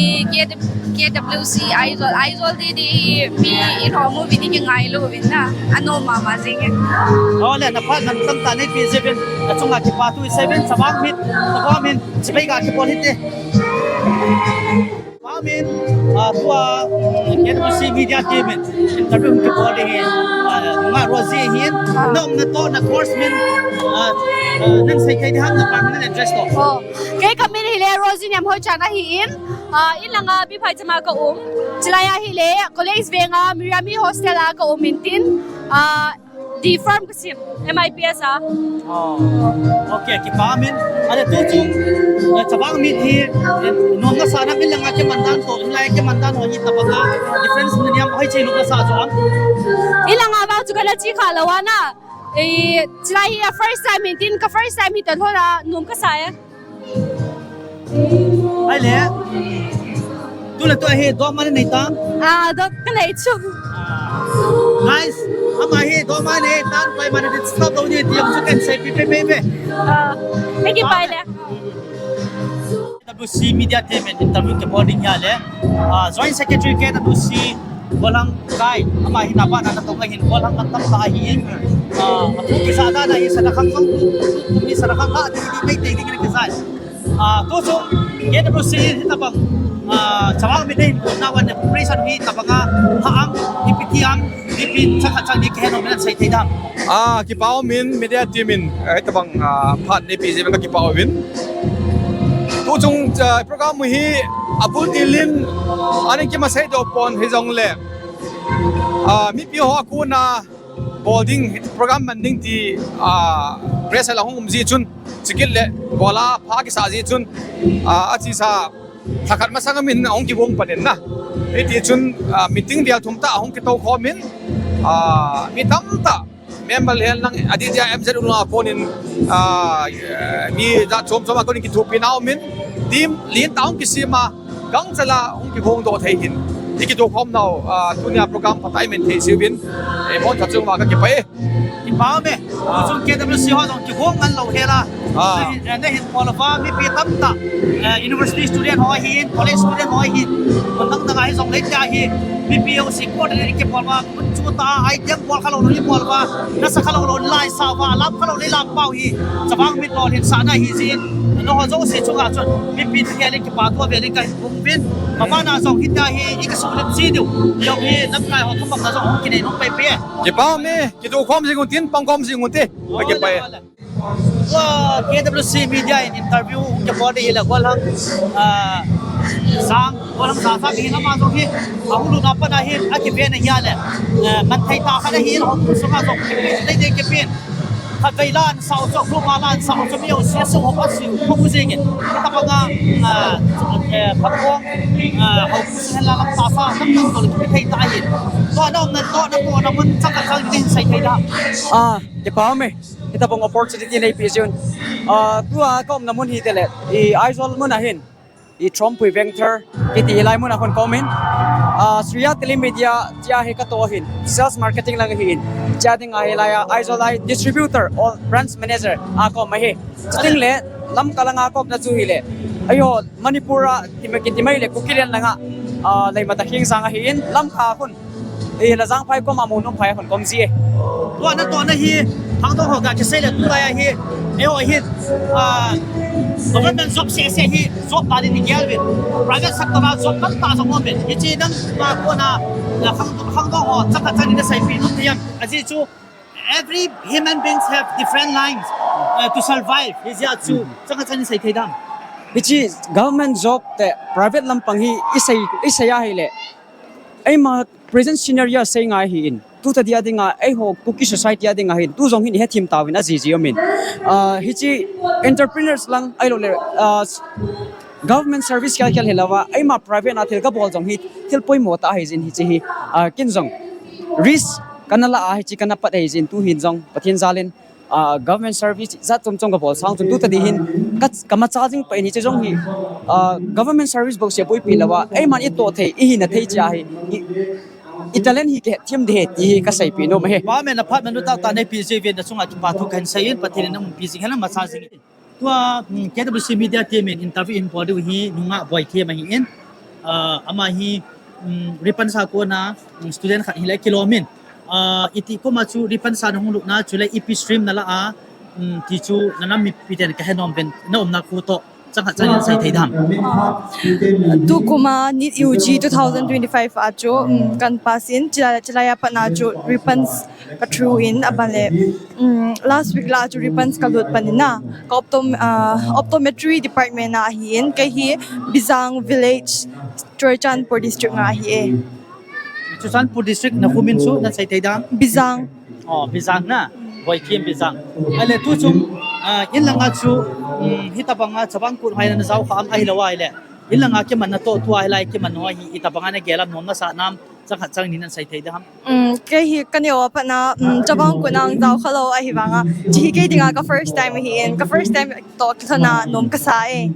K W C Aizawl, Aizawl ti di hi mi i lhom u vi di kingai lou vin na. Anom mama jing e. Ole, na phat man tamtah nei pe jeh uvin, na chunga kipa thu i sei uvin, chavang mit, chavang mit, chibai ga kibol hite. Pame, ah, tua, mm, K W C media team in interview kibol ding hi, ah, nga Rosie hin, na umna toh, na course min, ah, ah, nang sei thei ding ham, na permanent address toh. Oh, kei ka min hi le Rosie Niamhoichan ahi in, ah, in langa B. Phaicham a ka um, chulai a hi le College Veng a Mirami Hostel a ka um in tin, ah, D Pharm ka sim, M I P S a. Oh. Okay, kipa min. Ale tu chu, eh, chavang mit hi, eh, nom nasa na, in langa kiman dan toh, in lai kiman dan ho hi tabang a difference na niam, hoiche nom nasa chu am. In langa vang chu kana chi kha lou ana. Eh, chulai hi a first time in tin, ka first time hi ta lou na, nom kasa e. Ahile. Tule tua hi doma nei tan. Ah, do ka nei chu. Guys, ama hi doma nei tan, pai mana disturb lou ding ti jong chu kan sei pipi pipi. Ah, thank you, pai le. K W C media team in interview kibol ding hi le. Ah, Joint Secretary K W C Golhang Kai, ama hi nabana natong ahin Golhang atam ta ahin. Ah, apu kisa dan ahi sana khang song, tu, tu, tu, mi sana khang ka, di, di, mai te ding kisa. Ah, tu chung, K W C hi tabang, ah, chavang mit nei hin, na wan operation hi tabang a, ha am, ipi ti am, ipi chakhat chang ni kihe nom na sei thei dam. Ah, kipa umin media team in, eh, tabang, ah, phat nei pe jeh uvin ka kipa uvin. Tu chung, ah, program hi abul til in, ani kimasei doh pon hijong le. Ah, mipi ho a kon a, bol ding, program man ding ti, ah, pressure la hung um ji chun, chikit le, bol a pha kisa ji chun, ah, achesa, lhakhat masang a min ahung kibom pan in na. Hiti chun, ah, meeting vel thum tah ahung kitou khom in, ah, mi tamtah, member hihen lang, adeh dia M Z U a kon in, ah, mi jat chom chom a kon in kithopi na um in, team lentah ahung kisem a, gangchal a hung kihong doh thei hin. I kitokhom nau, ah, tunia program phatah i man thei jiuvin. Eh, Monthah chung uva ka kipah e. Kipa ume. Tu chung K W C ho jong kihong ngal lou hel a. Ah. Na hin, eh, na hin bol uva mipi tamtah, eh, university student ho ahin, college student ho ahin. Mun dang dang a hijong leh tia hi. Mipi ho si ko de kibol uva. Mun chu ta ai tiang bol kha lou lou i bol uva. Nasa kha lou lou i la sa uva. Lam kha lou lou i lam pau hi. Chavang mit lolhin sahna hi jin. Nangho jouse chunga chun. Mipi thei le kipa thu vel in ka hin Bung vin, mama na jong hitia hi, i kisuhlim ji diu. Jong hi, lamkai ho thupha na jong hung kinei nung pei pei. Kipa ume, kitokhom jing un tin, pangkhom jing un te. Ole, kipa e. Ole. Tua K W C media in interview hung kibol ding hi le Golhang, ah, sang, Golhang sang sang hi ama jong hi, ahung lut na pat a hi, akiven ahi a le. Eh, man thei tah khat ahi, hung lut sunga jong, dei dei kipin. Khatvei la an sao chu, group a la an sao chu, mi jouse sung ho pa siu, pa bu jing in. Hitabanga, ah, eh, phat ko, ah, ho ku sen la lam ta sa, tam tam to le ki thei ta hin. To na um na, to na ko na mun chang ka chang din sai thei da. Ah, kipa me. Hitabang opportunity nei pi jun. Ah, tua ka um na mun hi te le. I Aizawl mun a hin. I Trompui Vengthar, kiti hilai mun a khun ka um in. Ah, Suryat Telemedia, tia hi ka to hin. Sales marketing lang hi in. Tia ding a hilai a, Aizawl a distributor or branch manager a ka um ahi. Chuting le, Lamka lang a ka um na chu hi le. Aiho, Manipur a, ti mai, kiti mai le, Kukiland lang a. Ah, Leimatakhingsang a hi in, Lamka khun. Eh, Lajangphai kom a mun um phai khun kom ji e. Tua na, tua na hi, Khangdong ho ga kisei le tulai a hi, eh, ho hi, ah, government job se se hi, job ta ni ni gel vin. Private sector a job tam ta jong um vin. Hichi dang ba ko na, la Khang, Khangdong ho, chaka chani na sai pi nu tiam. Aji chu, every human beings have different lines, uh, to survive. Hichi a chu, chaka chani sai thei dam. Hichi government job te private lampang hi, isei, isei a hi le. Eima present scenario sei ngai hi in. Tu ta dia dinga, eiho Kuki society a dinga hin. Tu jong hin he thim tawin a jiji um in. Ah, hichi entrepreneurs lang, ailo le, ah, government service khel khel hilawa, eima private na thil ka bol jong hi, thil poimo ta hi jin hichi hi. Ah, kin jong. Risk kana la a hichi kana pat hi jin tu hin jong, Pathen jalin. Ah, government service jat chom chom ka bol sang chun tu ta di hin ka, ka ma charging pa in hi che jong hi, ah, government service bou se boipi lawa, eiman i to thei, i hina thei chia hi, i, i talent hi ke thim de he ti hi ka sei pi nom he. Pa men a phat men ta ta nei pi je ven da chunga kipa thu kan sei in Pathen in um pi jing hela ma charging. Tua, mm, K W C Media team in interview in bol diu hi nunga Boithem ahi in. Ah, ama hi, mm, Ripan sa ko na, mm, student khat hi le kilom in. Ah, iti koma chu Ripan sa na hung lut na chu le ipi stream na la a, mm, ti chu na nam mipi ten ka he nom ven na um na khu to chang khat chang in sei thei dam. Tu kuma NEET U G two thousand twenty-five a chu, mm, kan pass in chila, chila ya pa na chu Ripan ka through in a ban le, mm, last week la chu Ripan ka lut pan in na ka optom-, ah, optometry department a hi in ka hi Bizang village Churachandpur district nga hi e. Churachandpur district na khu min chu na sei thei dam? Bizang. Oh, Bizang na. Boithem Bizang. Ale tu chung, ah, in langa chu, mm, hitabanga chavang kut hai na jao kha am ahi lo ai le. In langa kiman na to tu ahi lai kiman no hi hitabanga na gelam nom na sa nam chang khat chang ni nan sei thei dam? Mm, kei hi ka neo a pat na, mm, chavang kut nang jao kha lo ahi vanga. Chi hi kei dinga ka first time hi in, ka first time to ki thona nom ka sa e.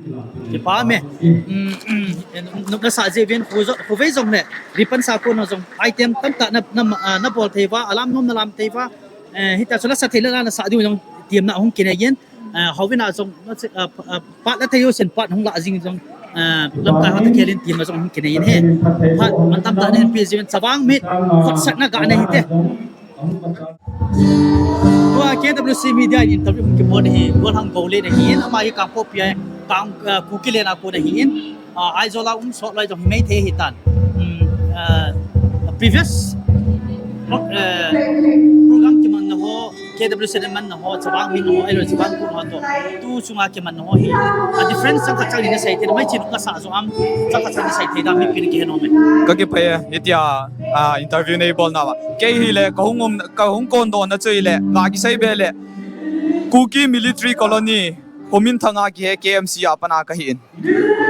Kipa me. Mm, mm, nom na sa je ven khu jo, khu ve jong ne. Ripan sa ko na jong item tam ta na, na, ah, na bol thei va, alam nom na lam thei va. Eh, hita chu la sa thei la na sa diu jong tiam na hung kine yen. Eh, hawin a jong, na se, ah, ah, pat la thei u sen pat hung la jing jong, ah, lamkai ho ta khelin team a jong hung kinei in he. Pat man tam ta nen pi jing chavang mit, khut sak na ga ne hi te. Tua K W C Media in interview ki bon hi, Golhang Gole ne hi in, ama hi Kangpokpi a, Kang, ah, Kukiland a ko ne hi in. Ah, Aizawl a um sot lai jong hi mai thei hi tan. Hmm, ah, previous, ah, program kiman na ho, K W C man na ho, chavang min na ho, ailo chavang kut ho to. Tu chunga kiman na ho hi. A difference chang khat chang ni na sei thei, mai chin ka sa jo am, chang khat chang ni sei thei da mi pin ki he nom e. Ka kipah e, hitia, ah, interview nei bol na va. Kei hi le, ka hung um, ka hung kon don na chu hi le, ka kisei be le. Kuki Military Colony, Khominthang a kihe K M C a pat na ka hi in.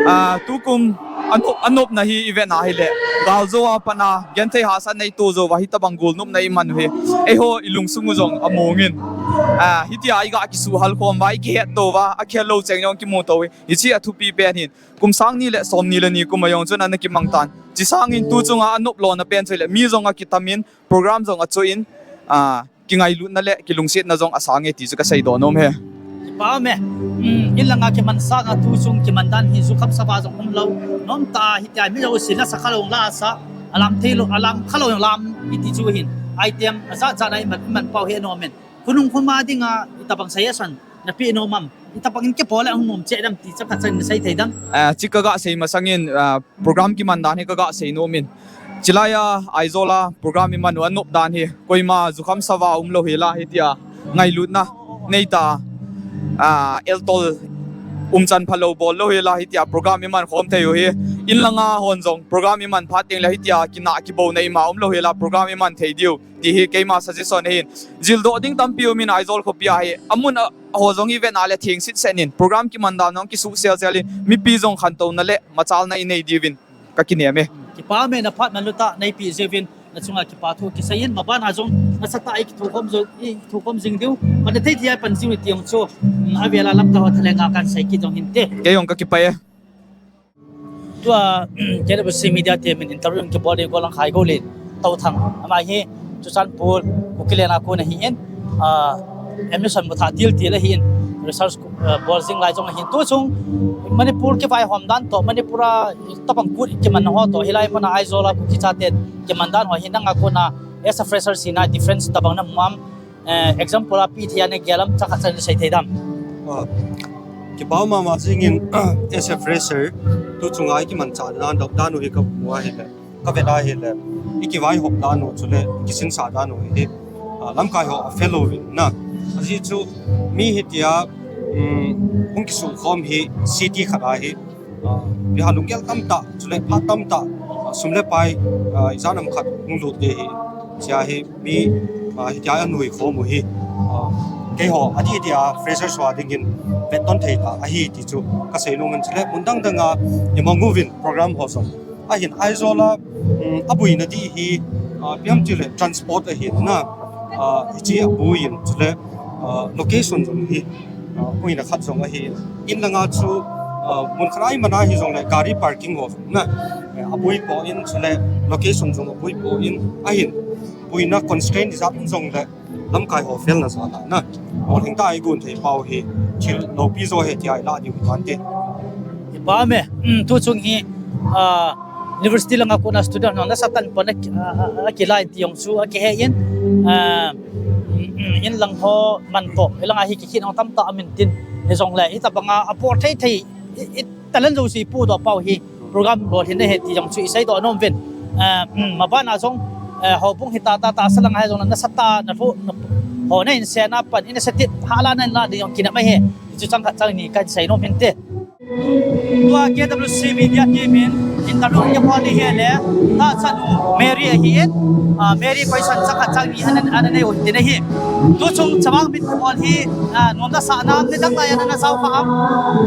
Ah, tukum anop, anopna hi i vet na hi le, gal jo a pat na, genthei hahsat nei to jo va hitabang golnopna i man u hi. Eiho i lungsung u jong a mong in. Ah, hitia i ga kisuhal khom va, i kihet to va, a khel lo cheng jong kimu to hi. Hichi a thupi pen hin. Kum sang ni le som ni le ni kum a jong chun ana kimang tan. Chi sang in tu chunga anop lona pen chu le, mi jong a kitam in, program jong a chu in, ah, kingailutna le kilungsetna jong a sang e ti chu ka sei don nom e. Kipa me. Hmm, in langa kiman sang a tu chung kiman dan hi jukham sava jong um lo. Nom ta hitia mi lo sila sa kha lo la sa. Alam thei lo, alam kha lo lam i ti chu hin. Item a jat jat a i man, man pau he nom in. Khonung khoma dinga i tabang suggestion na pe nom am. I tabang in ke pole hung nom che dam ti chang khat chang in sei thei dam? Ah, chi ka ga sei masang in, ah, program kiman dan hi ka ga sei nom in. Chilai a Aizawl a program i man u anop dan hi. Koima jukham sava um lo hi la hitia ngailutna nei ta, ah, eltol umchan pha lo bol lo hi la hitia program i man khom thei u hi. In langa hon jong program iman phat teng le hitia kina kibona ima umlou hela program iman thei diu ti hi keima suggestion ahin. Jildoh ding tampi umin Aizawl khopi a hi. Amun a ho jong ivet na le theng sitset in program kiman dan jong kisuh sel sel in mipi jong khantouna le machalna inei diuvin ka kinem e. Kipa me, na phat man lou tah neipe jiuvin, na chunga kipa thu kisei in, maban a jong nasatah a ikithokhom jing, ikithokhom jing diu, pan thei thei a pan jing diu ti jong chu, mm, avela lamkai ho thalhenga kan sei kit jong hinte. Kei jong ka kipah e. Tua, K W C Media team in interview kibol ding golang khai go le. Touthang, ama hi Churachandpur, Kukiland a kon ahin, ah, admission mu thah til til ahin, research, ah, bol jing lai jong ahin. Tu chung Manipur kivaihom dan toh, Manipur a tabang kut kiman ho toh, hilai mun a Aizawl a Kuki chaten kiman dan ho hi nanga kona as a fresher hina difference tabang namu am, eh, example a ipi thei a nagel am, chomkhat chang sei thei dem? Ah, kipa mama jingin, as a fresher, tu chunga ikimanchah dan, dan u hi kamu ahile, kavet ahile, ikivaihop dan u chule, ikisinsah dan u hi, ah, lamkai ho afel uvin na. Ajeh chu mi hitia, um, hung kisukhom hi city khat a hi, ah, ipi ham lunggel tamtah, chule phat tamtah, ah, sum le pai, ah, ijat ham khat hung lut ding ahi, chia hi mi, ah, hitia anuikhom u hi, ah, keiho adih dia fresher ho dingin vetton thei tah ahi ti chu kasei nom in, chule mun dang dang a imang uvin program ho jong. Ahin Aizawl a, um, aboina ding hi, ah, ipi ham tile transport ahin na, ah, hiche aboi in chule, ah, location jong hi, ah, boina khat jong ahi. In langa chu, ah, mun khat a iman ahi jongle gari parking ho na, eh, aboi poi in chule location jong aboi poi in ahin boina constraint ijat um jongle lamkai ho felna jal a na, o lhing tah a igon thei pau hi thil loupi jo ahi tia ilah diu hi tante. Kipa me, um, tu chung hi, ah, university langa kona student ho nasatah in pon a, ah, ah, akilai ti jong chu akihe in, ah, um, um, in lang ho man toh, in langa hi kikhin jong tamtah amin tin, hijongle hitabanga apot thei thei, i, i talent jouse ipudoh pau hi program lolhinna ahi ti jong chu iseidoh nom uvin. Eh, um, maban a jong, eh, houbung hita tah tah a salang a hi jong nasatah a na thu, na, ho na insen a pan initiative hala na la ding jong kinep ahi. Chu chomkhat chang ni kasei nom hinte. Tua K W C Media team in interview kibol ding ahile, tahchanu Mary ahin, ah, Mary question chomkhat chang ni ana, ana nei u hite ahi. Tu chung Chavang Mit kibol hi, ah, nom nasah nam, nidang lai a na jao kha am,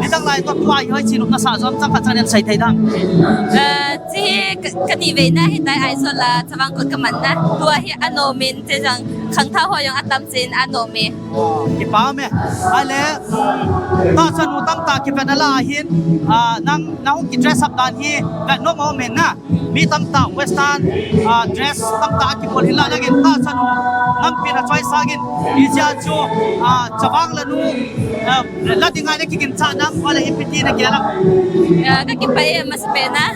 nidang lai toh tua hi hoiche nom nasah jom, chomkhat chang nei sei thei dem? Ah, hiche hi ka, ka ni veina ahitai Aizawl a Chavang Kut kamanna. Tua hi anom in, hiche jong khangthah ho jong atam cheh in anom e. Oh, kipa me. Ahile, um, tahchanu tamtah kivet na lah a hin, ah, nang, nahung ki dress up dan hi vet nom aum in na. Mi tamtah western, ah, dress tamtah akibol hinlah nangin tahchanu nampi na choice sangin, hijeh chun, ah, Chavang lanu, ah, la dinga nakiginchat nam, ahile ipi ti nagel am? Ah, kakipah e, amasapen a.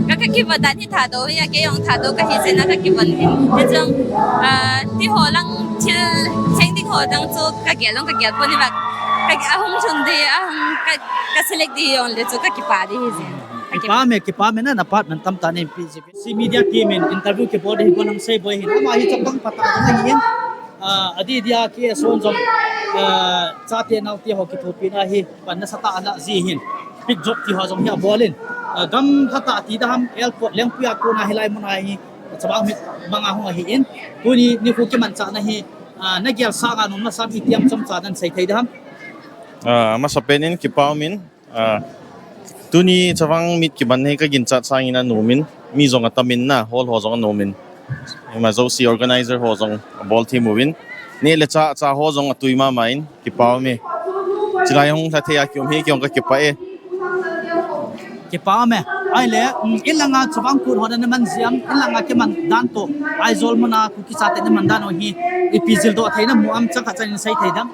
Ka, kakivon dan hi Thadou hi, kei jong Thadou kahi jeh in kakivon hi. Hichun, ah, ti ho lang thil cheng ding ho lang chu kagel jong kagel pon hi ba. Ka, ahung lhun ding, ahung ka, ka select ding jongle chu kakipah ding ahi jeh. Kipa me, kipa me na, na phat man tamtah neipe jeh. C Media team in interview kibol ding hi golang sei boi hin. Ama hi chapang phatah jong ahin. Ah, adih dia K S O jong, ah, chate naote ho kithopina hi pan nasatah a ana ji hin. Pick job ti ho jong hi abol in. Ah, gam phatah ti ding ham, airport lengpui a kona hilai mun a hi Chavang Mit manga hung ahin. Tuni nikho kimanchahna hi, ah, nagel sanga nom nasah am, iti ham chomcha nei sei thei ding ham? Ah, amasapen in kipa um in. Ah, tuni Chavang Mit kiman hi kaginchat sangin anom in, mi jong atam in na, hall ho jong anom in. Ima jouse organizer ho jong abol thim uvin. Neh le chah, chah ho jong atui mama in, kipa um e. Chulai hung lha thei a kium hi, kei jong kakipah e. Kipa um e. Ahile, um, in langa Chavang Kut ho na naman jing am, in langa kiman dan toh, Aizawl mun a Kuki chate naman dan ho hi, ipi jildoh thei namu am, chomkhat chang nei sei thei dem?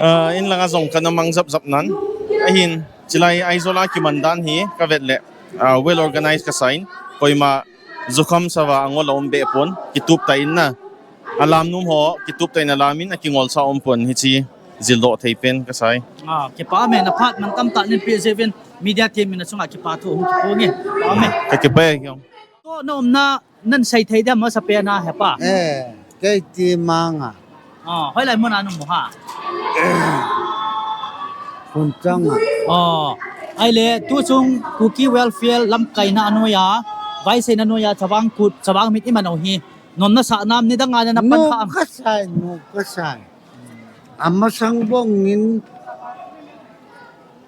Ah, in langa jong kana mang jap jap nan. Ahin, chulai Aizawl a kiman dan hi kavet le, ah, well organized kasa in. Koima jukham sava angol aum be pon, kitup tah in na. Alam nom ho, kitup tah in alam in, akingol sa um pon, hiche jildoh thei pen kasa e. Ah, kipa me, na phat man tamtah neipe jeh uvin, media team in na chunga kipa thu hung kiphong e. Kipa me. Kakipah e, kei jong. Toh na umna, nei sei thei dem, amasapen a hepa? Eh, kei Timang a. Oh, hoilai mun a na um u ham? Khunchang a. Oh. Ahile, tu chung Kuki Welfare lamkaina anoiya, vaiseina anoiya, Chavang Kut, Chavang Mit iman u hi nom nasah nam, nidang a nana pan kha am? Nom kasah, nom kasah. Amasang bangin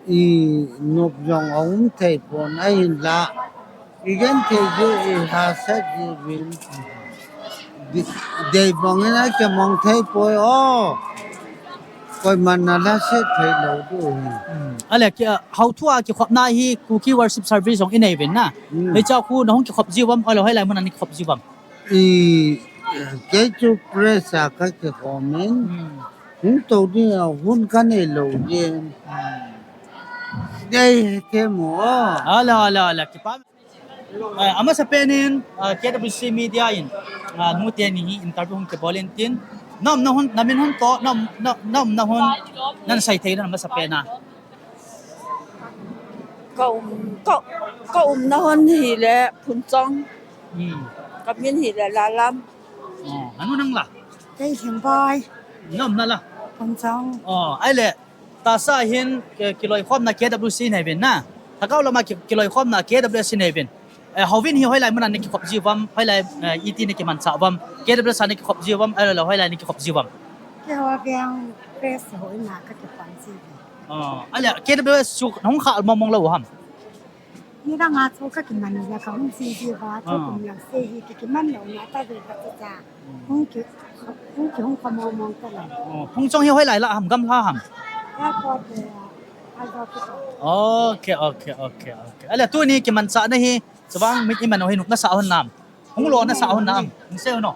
i nom jong aum thei pon, ahinla i genthei jeh, i hahsat jeh uvin, dei bangin akimang thei poi o. Koiman nala se thei lou diu hi. Ahile, hou thu a kikhopna hi Kuki Worship Service jong inei uvin na. Hiche a khu nahung kikhop jiu vam, ahilou hoilai mun a nakikhop jiu vam? I, kei chu press a kakikhom in. Hung tou ding a hun kanei lou ding. Dei he mo. Ahile, ahile, ahile, kipa. Amasapen in K W C Media in nu teni hi interview hung kibol in tin, na umna hun, namin hun toh, na umna hun nan sei thei na, amasapen a. Ka um, ka, ka umna hun hile Phunchong. Kamin hile Lalam. Nanu nang la? Kei Lhingboi. Na umna la? Phunchong. Ahile, tahsa hin kiloikhomna K W C nei uvin na. Lhagao lama kiloikhomna K W S nei uvin. Houvin hi hoilai mun a nakikhop jiu vam, hoilai, iti nakimanchah vam? K W S a nakikhop jiu vam, ahilou hoilai nakikhop jiu vam? Keiho veng press hou in a kakipan jiu. Ahile, K W S chu nahung khah mong mong lou ham? Nidang a chu kakiman le kahung ji jiu va, chu kum lang se hi kakiman lou na tave kacha. Hung ki, hung ki hung kha mong mong talou. Phunchong hi hoilai lah ham, gamla ham? Airport le, Aizawl kiti. Ok, ok, ok, ok. Ahile tuni kimanchahna hi, Chavang Mit iman u hi nom nasah hon nam? Hung lo nasah hon nam? Hung sei hon o.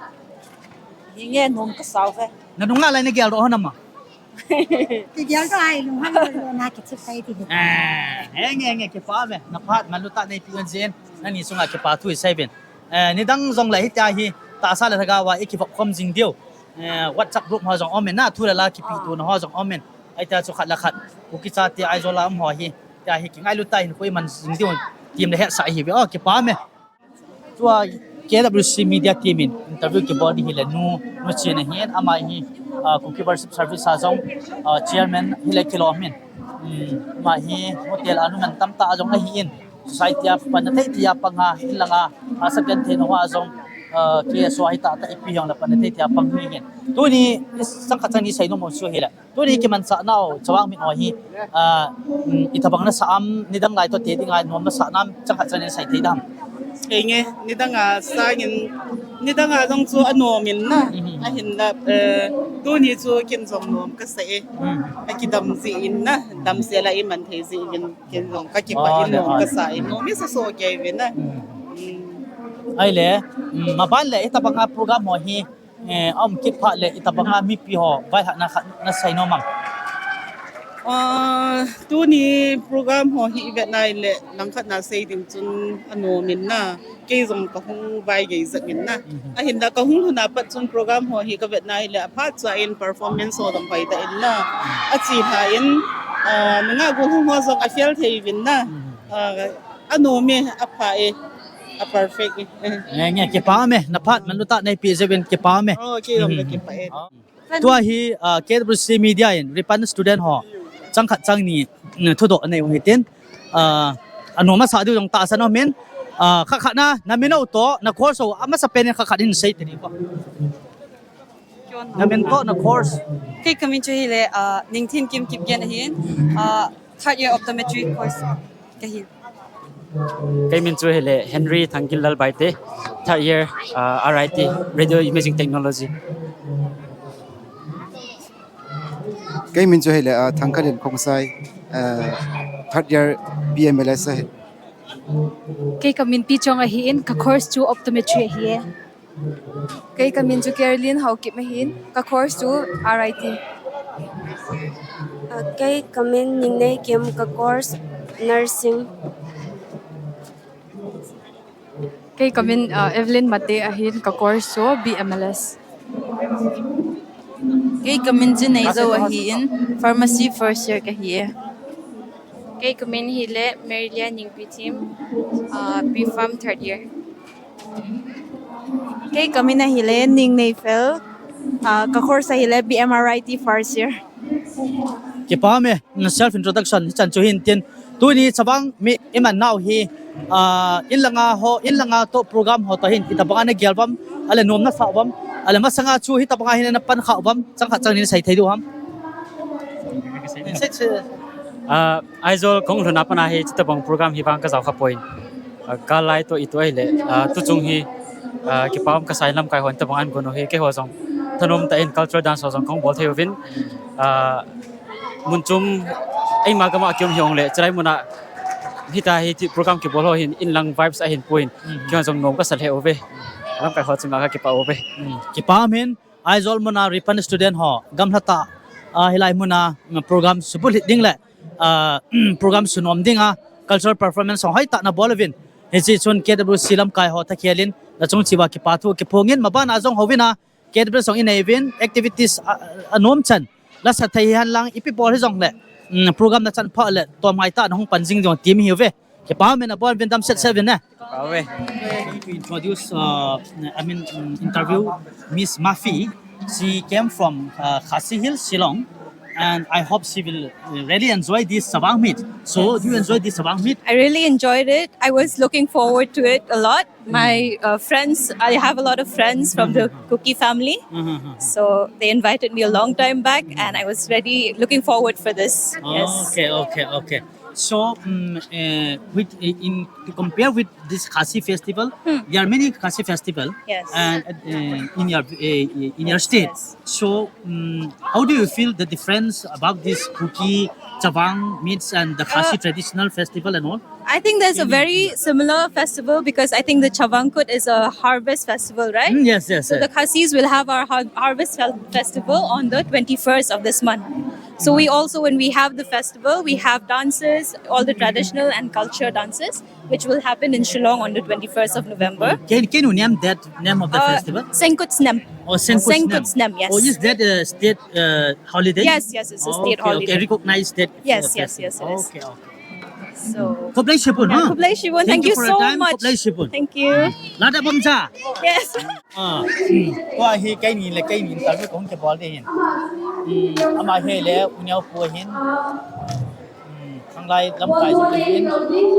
Hinge nom kasah uve. Nanung a lai nageldoh hon nam a? Kigeldoh a, ilung hang lo na kichep tai ti. Henge, henge, kipa uve. Naphat manlu tah neipeh un jeh in, nani chunga kipa thu isei uvin. Nidang jongle hitia hi tahsa le lhagao a ikivop khom jing diu. WhatsApp group ho jong um in na, thu le la kipeh tona ho jong um in. Ahitia chu khat le khat Kuki chate Aizawl a um ho hi, tia hi kingailut tah in koi man jing diu, team le hetsah ihiuve. O, kipa ume. Tua K W C Media team in interview kibol ding hile nu, nu Chin ahin, ama hi Kuki Worship Service a jong chairman hile kilom in. Ama hi hotel a nu man tamtah a jong ahin, society a panna thei thei a pang a, inlang a hahsat genthei na hoa jong, K S O a hi tahtah ipi jongle panna thei thei a pang ahin. Tuni changkhat chang ni seinom u chu hile, tuni kimanchah nau Chavang Mit ho hi itobang nasah am, nidang lai toh te dinga nom nasah nam, changkhat chang ni sei thei dam? Henge, nidang a sangin, nidang a jong chu anom in na, ahinla tuni chu ken jong nom kasah e. Akidam jeh in na, damsel a iman thei jeh uvin ken jong kakipah in, nom kasah in, nom isa soh kei uvin na. Ahile, maban le itobang a program ho hi aum kit phat le itobang a mipi ho vailhahna khat nasei nom am? Tuni program ho hi ivet na hile, langkhat na sei ding chun anom in na, kei jong kahung vaigei jep in na. Ahinla kahung lhun a pat chun program ho hi kavet na hile, aphat cha in performance ho jong hoitah in na, achelha in, nungah gollhang ho jong afel thei uvin na. Anom e, apha e, a perfect e. Nge, nge, kipa ume, naphat manlu tah neipeh jeh uvin kipa ume. Tua hi K W C Media in Ripan student ho changkhat chang ni thudoh anei u hitin, anom asah diu jong tahsan aumin, khat khat na, namin u toh na course u amasapen in khat khat in sei teni ko. Namin toh na course? Kei kamin chu hile Ningthinkim Kipgen ahin, third year optometry course kahin. Kei min chu hile Henry Thangkillal Baite, third year R I T, Radio Imaging Technology. Kei min chu hile Thangkhalin Khongsai, third year B M L S ahi. Kei kamin Pichong ahin, ka course chu optometry ahi e. Kei kamin chu Caroline Haokip ahin, ka course chu R I T. Kei kamin Ningneikim, ka course nursing. Kei kamin Evelyn Mate ahin, ka course chu B M L S. Kei kamin chu Neijou ahin, pharmacy first year kahi e. Kei kamin hile Merilia Ningpithim, B Pharm third year. Kei kamin ahile Ningneifel, ka course ahile B M R I T first year. Kipa ume, na self introduction hichan chu hin tin, Tuni Chavang Meet iman nau hi, ah, inlanga ho, inlanga toh program ho toh hin, itobang ana gel uvam, ahile nom nasa uvam, ahile masanga chu hitobang a hin ana pan kha uvam, chang khat chang ni sei thei diu ham. Ah, Aizawl kahung lhun a pat a hi, hitobang program hi vang kajao kha poi. Ah, gal lai toh itu ahile, ah, tuchung hi, ah, kipa um kasai, lamkai hon tobang ahin gon u hi, keiho jong thanom tah in cultural dance ho jong kahung bol thei uvin. Ah, mun chom eima gam a kium hi ong le, chulai mun a hitia hi ti program kibol ho hin, inlang vibes ahin pu in, keiho jong nom kasa lheh uve. Lamkai ho chunga kakipah uve. Kipa um in, Aizawl mun a Ripon student ho, gamlha tah a, ah, hilai mun a, mm, program subulhit ding le, ah, program sunom ding a, cultural performance ho hoitah na bol uvin. Hiche chun K W C lamkai ho thakhel in, nachung cheh uva kipa thu kiphong in, maban a jong houin a, K W C jong inei uvin, activities a, a, anom chan. Lasa thei hihen lang, ipi bol hijong le, mm, program na chan pha le, tom ngai tah in hung pan jing jong ti mi hi uve. Kipa um in, abon uvin damset set uvin ne. Kipa uve. To introduce, uh, I mean, um, interview Miss Mafi. She came from, uh, Khasi Hills, Shillong, and I hope she will, uh, really enjoy this Chavang Meet. So, do you enjoy this Chavang Meet? I really enjoyed it. I was looking forward to it a lot. My, uh, friends, I have a lot of friends from the Kuki family. So they invited me a long time back, and I was ready, looking forward for this. Yes. Okay, okay, okay. So, um, uh, with, uh, in to compare with this Khasi festival, there are many Khasi festival. Yes. And, uh, in your, uh, in your state. Yes. So, um, how do you feel the difference about this Kuki Chavang Meets and the Khasi, uh, traditional festival and all? I think there's a very similar festival because I think the Chavangkut is a harvest festival, right? Mm, yes, yes, so yes. The Khasis will have our har- harvest fel- festival on the twenty-first of this month. So we also, when we have the festival, we have dances, all the traditional and culture dances, which will happen in Shillong on the twenty-first of November. Can, can you name that name of the, uh, festival? Sengkut Snem. Oh, Sengkut Snem. Sengkut Snem, yes. Oh, is that a state, uh, holiday? Yes, yes, it's a state holiday. Okay, okay. Recognized state, yes, uh, yes, festival. Yes, yes. Okay, okay. So, khublei shibun, yeah, ha? Khublei shibun. Thank you for your time. Thank you so much. Khublei shibun. Thank you. Lada bom cha. Yes. Ah, hmm. Tua hi keini le keini interview kahung kibol ding ahin. Hmm, ama hi le U Neo Pu ahin. Hmm, khanglai lamkai jong ahin.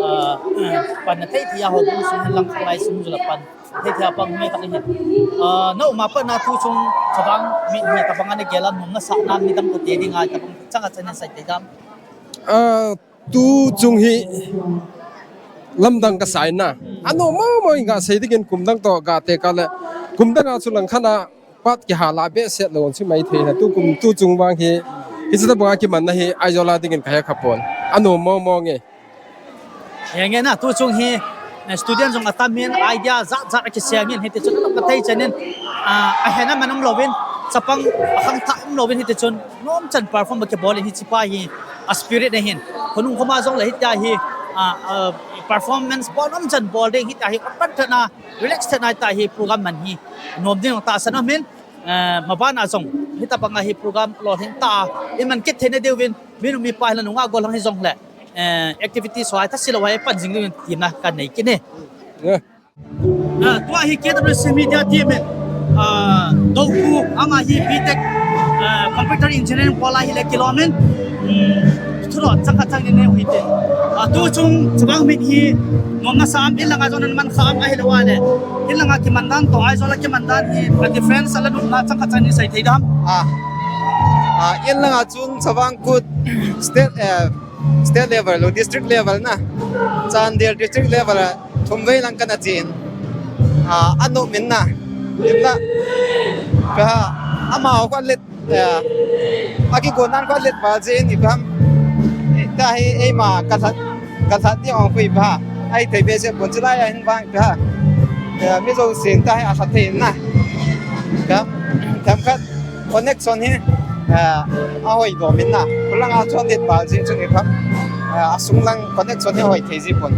Ah, hmm, panna thei thei a houbung sung lang khanglai sung jong la pan thei thei a pang mi tah ahin. Ah, na um a pat na tuchung Chavang Meet hi tobang ana gel a, nom nasa na, midang toh te ding a tobang chang a chan in sei thei dam. Ah, Tuchung hi lamdang kasai na. Anom mong mong in kasei dingin kum dang toh kate kah le. Kum dang a chu langkhat a pat kihal a behseh lou chu maithei na. Tukum tuchung vang hi, hiche tobang a kimanna hi Aizawl a dingin kahe kha pon. Anom mong mong e. Henge na, tuchung hi, eh, student jong atam in, idea jat jat akisem in, hiti chun anom kathei chan in, ah, ahen aman umlouvin, chapang akhangthah umlouvin, hiti chun nom chan perform ba kibol in hiche pa hi a spirit ahin. Khonung khoma jong le hitia hi, ah, ah, performance bol nom chan bol ding hitia hi, open tah na, relax tah na hitia hi program man hi nom ding tahsan aum in, eh, maban a jong hitabang a hi program lolhing tah a iman kit theina diuvin, minu mipa hi la nunga gollhang hijong le, eh, activities ho hi thase lou a pan jing diuvin tina kanei kit e. Yeah. Ah, tua hi K W C Media team in, ah, Dopu, ama hi B Tech, ah, computer engineering bol a hile kilom in, hmm, thudoh chang khat chang ni nei u hite. Ah, tuchung Chavang Meet hi nom nasa am, inlanga jong naman kha am ahilou le, inlanga kiman dan toh Aizawl a kiman dan hi a difference a la nopna chang khat chang ni sei thei dam? Ah, ah, inlanga chun Chavangkut state, eh, state level lou, district level na, Chandel district level a thumvei lang kana chen. Ah, anom in na. Inla, ka, amaho kho let, eh, akigon nan kho let ba chen ipi ham. Tua hi eima kalhat, kalhat ni ong khu ipi ham. Ahithei behseh pon, chulai a hin vang ipi ham. Eh, mi jousen tua hi alha thei in na. Ka, themkhat connection hi, eh, ahoi dom in na. Khulanga chon det bal jing chun ipi ham, eh, asung lang connection hi hoi thei ji pon.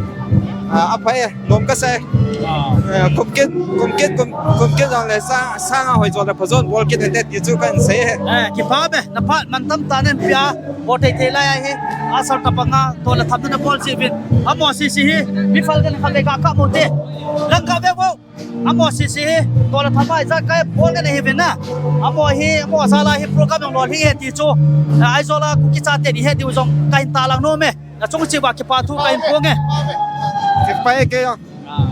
Eh, aphai, nom kasei. Ah. Eh, kum kit, kum kit, kum, kum kit jong le sa, sang ahoi jo le phajon bol kit hite ti chu kahin sei e. Eh, kipa be, na phat mantam tah in pia, bol thei thei lai ahi. Asal tobang a, toh le tham na bol ji uvin. Amaho sese hi, mi phal den khat le ga kap mo te. Lang kap be mo. Amaho sese hi, toh le tham a ijat kai bol na hi uvin na. Amaho hi, amaho jal a hi program jong lolhing e ti chu. Aizawl a Kuki chate ni he diu jong kahin tahlang nom e. Nachung cheh uva kipa thu kahin phong e. Kipa e kei jong. Ah.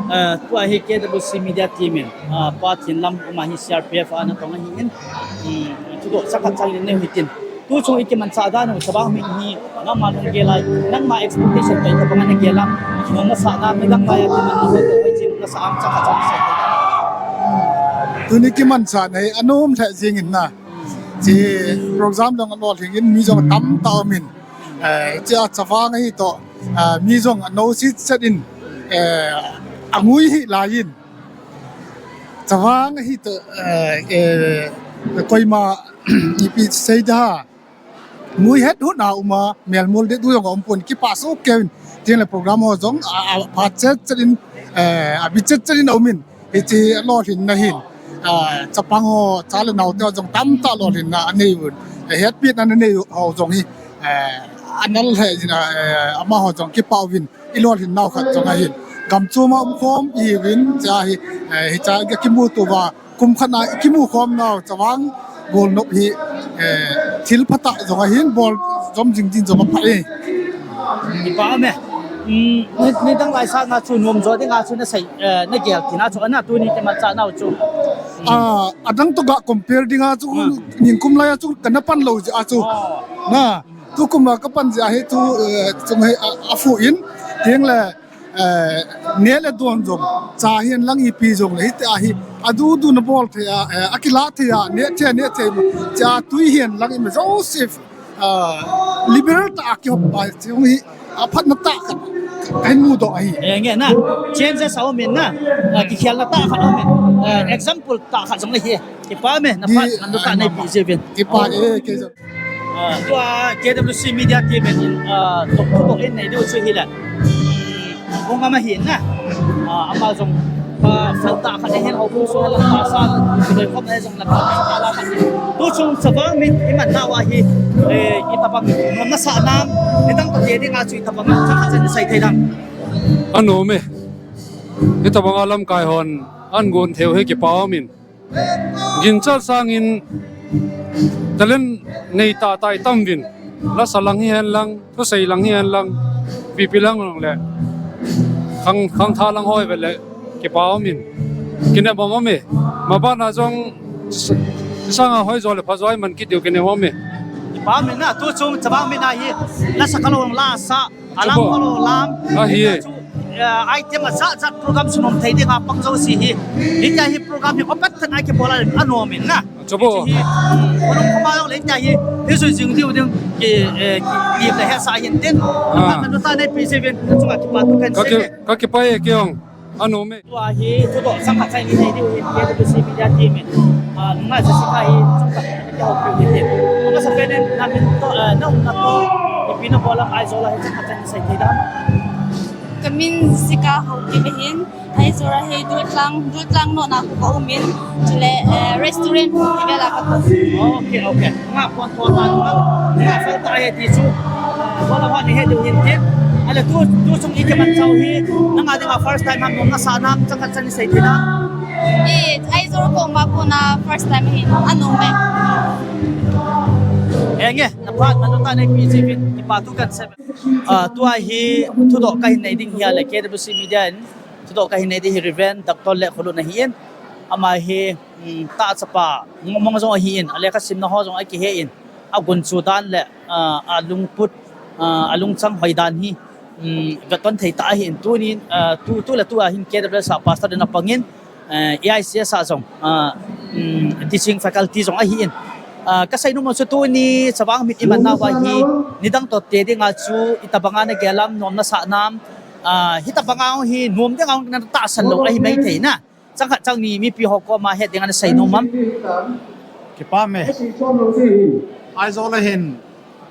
Ah, tua hi K W C Media Team in, ah, Pa Thinlam, ama hi C R P F a natong ahin, um, thudoh chomkhat chang in neihin tin. Tu chung ikimanchah dan u, Chavang Mit hi, nangma lunggel a, nangma expectation toh itobang a nagel a, nung nasah na, midang lai a kimanna ho toh, hoiche nung nasah ham, chomkhat chang in sei. Tuni kimanchah na hi, anom lheh jing in na. Hiche program jong alolhing in, mi jong atam tah um in. Eh, hiche a Chavang ahi toh, eh, mi jong anoset set in, eh, angui hih lai in. Chavang ahi toh, eh, eh, koima ipi sei da. Ngui het hon a um a, melmol ding tu jong aum pon, kipa soh kei in. Tin le program ho jong, a, a, pha chet chet in, eh, abi chet chet in aum in. Hiche lolhinna hin, ah, chapang ho, cha le nao te ho jong tamtah lolhinna anei uvin. Eh, hetpina anei u ho jong hi, eh, anal he jin a, eh, amaho jong kipa uvin. I lolhinna u khat jong ahin. Gam chom a um khom ihiuvin, cha hi, eh, hicha kimuto uva, kum khat na kimu khom nau, Chavang bol nop hi, eh, thil phatah jong ahin, bol jom jing din jong apha e. Kipa um e. Um, ni, nidang lai sanga chu nom jo dinga chu nasei, eh, nagel tina chu, ana tuni kimanchah nau chu. Ah, adang toh ga compare dinga chu, hmm, ningkum lai a chu kana pan lou jeh a chu. Oh. Na, tukum a kapan jeh a hi tu, eh, chung hi a, afu in, tin le, eh, neh le don jong, cha hihen lang ipi jong le, hitia hi, adudu nabol thei a, eh, akilah thei a, neh thei a, neh thei a, cha tui hihen lang ima Joseph, ah, liberal tah a kihop pa, chung hi, aphatna tah khat, kahin mudoh ahi. Eh, nge na, changes aum in na, ah, kikhelna tah khat aum in, eh, example tah khat jong le hi, kipa um e, naphat, di, manlu tah ah, neipe jeh uvin. Kipa e, kei jong. Ah, tua K W C Media Team in, ah, tok, tok in nei diu chu hile. Hung ama hin na. Ah, ama jong, ah, sal tah khat ahin, houbung sunga lang tah sa, kiloi khom na jong lang tah sa la khat. Tu chung Chavang Mit iman nau a hi, eh, itobang nom nasah nam, nidang toh te dinga chu itobang chomkhat chan sei thei dam. Anom e. Itobang a lamkai hon, ahin gon thei u hi kipa um in. Ginchat sangin talent nei tah tah itam uvin, lasa lang hihen lang, thusei lang hihen lang, ipi ipi lang lang le, khang, khangthah lang hoi ve le, kipa um in. Kinem um e, maban a jong, s-, sanga hoi jo le pha jo iman kit diu kinem um e. Kipa um in na, tu chung Chavang Mit a hi, lasa kalou lasa, alam, chubo, kalou lam. Ahi e. Chu, eh, item ajat jat program chu nom thei dinga pang jouse hi. Hitia hi program hi open tah a kibol a anom in na. Chubo. Hiche hi, khonung khoma jong le hitia hi, hi jui jing diu ding, ki, eh, ki, ki le hesa hin tin. Ah. Ka, ka nota neipe jeh uvin, chunga kipa thu kahin sei e. Ka ki, ka kipa e kei jong. Anom e. Tua hi, thudoh chomkhat chang in nei diu hin, K W C Media Team in. Ah, nunga Jessica hi, chomkhat, kihoupi u hin. Nunga sa pen in, na min toh, ah, na umna toh, ipi nabol a Aizawl a hi chomkhat chang in sei thei dam. Ka min Jessica Haokip ahin, Aizawl a hi Dultlang, Dultlang nona khu ka um in, chule, eh, restaurant khu hi vela ka toh. Okay, okay. Nga pon pon ma, nga, nga fel tah ahi ti chu. Wala wa ni he diu hin tin. Ale tu, tu chung ikimanchah u hi. Nanga dinga first time ham, nom nasah nam, chomkhat chan in sei thei dam. Eh, Aizawl koma kona first time ahin, anom e. Henge, naphat, manlu tah neipe jeh uvin, kipa thu kahin sei e. Ah, tua hi, thudoh kahin nei ding hi ale, K W C Media in, thudoh kahin nei ding hi Reverend Doctor Lekholut ahin, ama hi, um, tah chapa, mong mong jong ahin, alekha simna ho jong akihe in, agunchu dan le, ah, alungput, ah, alungchang hoi dan hi, um, veton thei tah ahin, tunin, ah, tu, tu le tu a hin K W S a pastor in apang in, eh, A I C S a jong, ah, um, teaching faculty jong ahin. Ah, kasei nom u chu tuni Chavang Mit iman nau a hi, nidang toh te dinga chu, itobang a nagel am, nom nasah nam, ah, hitobang a hi, nom dinga natahsan lou ahi mai thei na. Chang khat chang ni mipi ho koma het dinga nasei nom am? Kipa me. Aizawl a hin,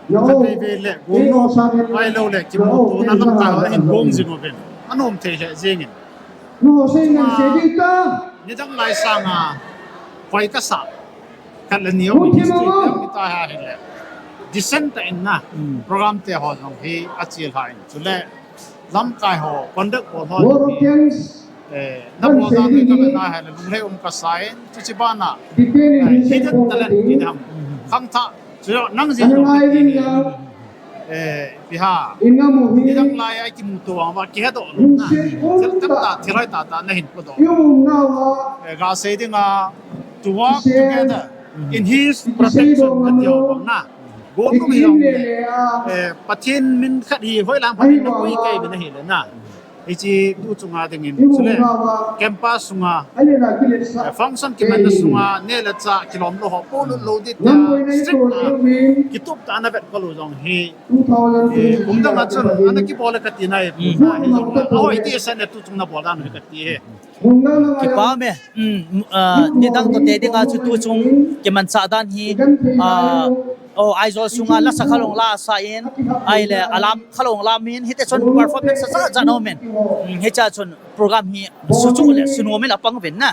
khatvei vei le gong nom, ahilou le kimutona lamkai ho a hin gong jing uvin. Anom thei lheh jeng in. Chunga, nidang lai sanga, koi kasa, khat le ni um in history tam kita ha hile. Decent tah in na, program te ho jong hi achil ha in. Chule, lamkai ho, conduct bol ho jong hi, eh, nabol dan hi kavet na hile, lunglhai um kasa in, chuche bana, eh, hidden talent ti dam. Khangthah, chu nang jin lo ti hi. Eh, piha. Inam u hi. Nidang lai a kimuto vang va kihedoh lou na. Thil tamtah, thil hoitah tah nahin podoh. I umnau a. Eh, gasei dinga, to work together in his protection, nati ho vang na. Go tum hi vang le. Eh, Pathen min khat hi hoilang Pathen na koi kei vin ahile na. Hiche tu chunga dingin chule campus sunga, eh, function kimanna sunga neh le chah kilom lou ho, polut lou ding tia strict a, kitup tah a ana vet kol u jong hi, eh, kum dang a chun ana kibol e kati nai, na hi jong ahoi ti sa ne tu chung nabol dan hi kati hi. Kipa me, um, ah, nidang toh te dinga chu tu chung kimanchah dan hi, ah, Oh, Aizawl sunga lasa khat hung lasa in, ahile alam khat hung lam in, hiti chun performance ajat jat aumin. Hmm, hichea chun program hi suchu le sunom in apang uvin na.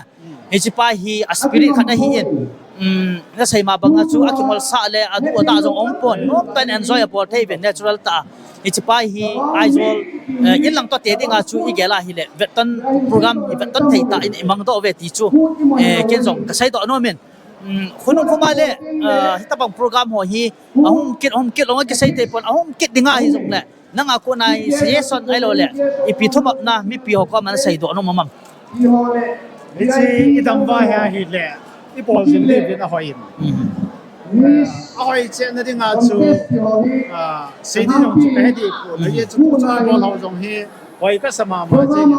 Hiche pa hi a spirit khat ahin. Hmm, nasei ma banga chu akingol sah le adu ada jong um pon. Nom tah in enjoy abol thei uvin natural tah a. Hiche pa hi Aizawl, eh, in lang toh te dinga chu igel a hile. Vetton program hi vetton thei tah in imang doh uve ti chu. Eh, ken jong kasei doh nom in. Um, khonung khoma le, ah, hitabang program ho hi, ahung kit, ahung kit, ahung kisei thei pon, ahung kit dinga hi jong le. Nanga kona hi suggestion ahilou le. Ipi thumop na, mipi ho koma nasei doh nom am. Hiche idam va hi ahile. Ibol jing le vin ahoi in. Hmm. Eh, ahoi cheh na dinga chu, ah, sei ding jong chu kahe ding pon. Hiche chu chu bol ho jong hi. Hoi kasa mama jing.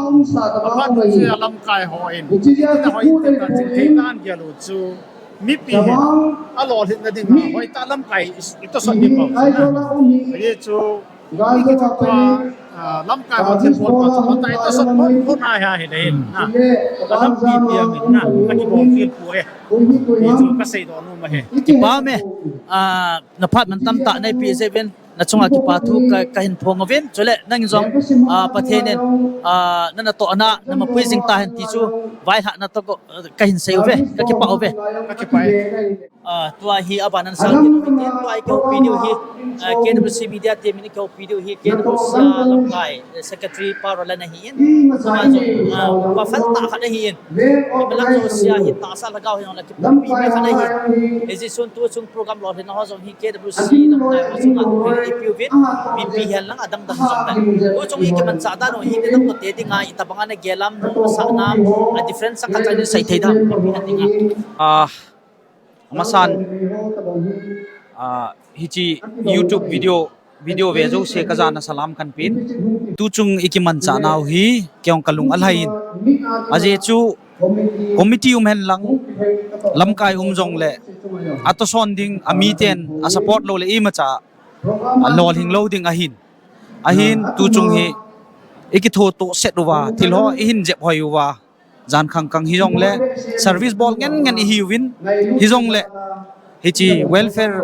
Aphat chu a lamkai ho in. Iti na hoi te ta ching thei tan gel u chu. Mipi hi. Alolhin na dinga. Hoi ta lamkai i, itohsot ding pau. Ahi chu. Iti chu tua, ah, lamkai ho thil bol pau chu. Hoi ta itohsot pau pau na hi ahi le hin. Na. Alampi piang in na. Akibol thil pu e. Iti chu kasei doh nom ahi. Kipa me. Ah, naphat mantam tah neipe jeh uvin. Nachunga kipa thu ka, kahin phong uvin. Chule, nang jong, ah, Pathen in, ah, nana tohna, namapui jing tahen ti chu, vailhahna toh, ah, kahin sei uve, kakipah uve. Kakipah e. Ah, tua hi aban nasa kit uvin, tua hi kihoupi diu hi, ah, K W C Media team in kihoupi diu hi, K W C, ah, lamkai, eh, Secretary Pa Roland ahi. Ahin, ama jong, ah, pa fel tah khat ahin. Imalang jousea hi tahsa lhagao hi jong le kipuipi mi khat ahin. Hijeh chun tu chung program lolhinna ho jong hi K W C lamkai ho chunga ipi uvin, mipi hihen lang adang dang jong le. Tu chung hi kimanchah dan u hi, nidang toh te dinga, itabang a nagel am, nom sah nam, a difference khat chang in sei thei dam, mipi hihen dinga. Ah, amasan, ah, hiche YouTube video video ve jouse kajana salam kahin pen. Tu chung ikimanchah nau hi, kei jong kalung alhai in. Ajeh chu, committee um hen lang, lamkai um jong le, atohson ding, amiten, a support lou le, imacha, alolhing lou ding ahin. Ahin, tu chung hi, ikitho toh set uva, thil ho, ihin jep hoi uva. Jan khang khang hi jong le, service bol ngen ngen ihi uvin, hi jong le, hiche welfare,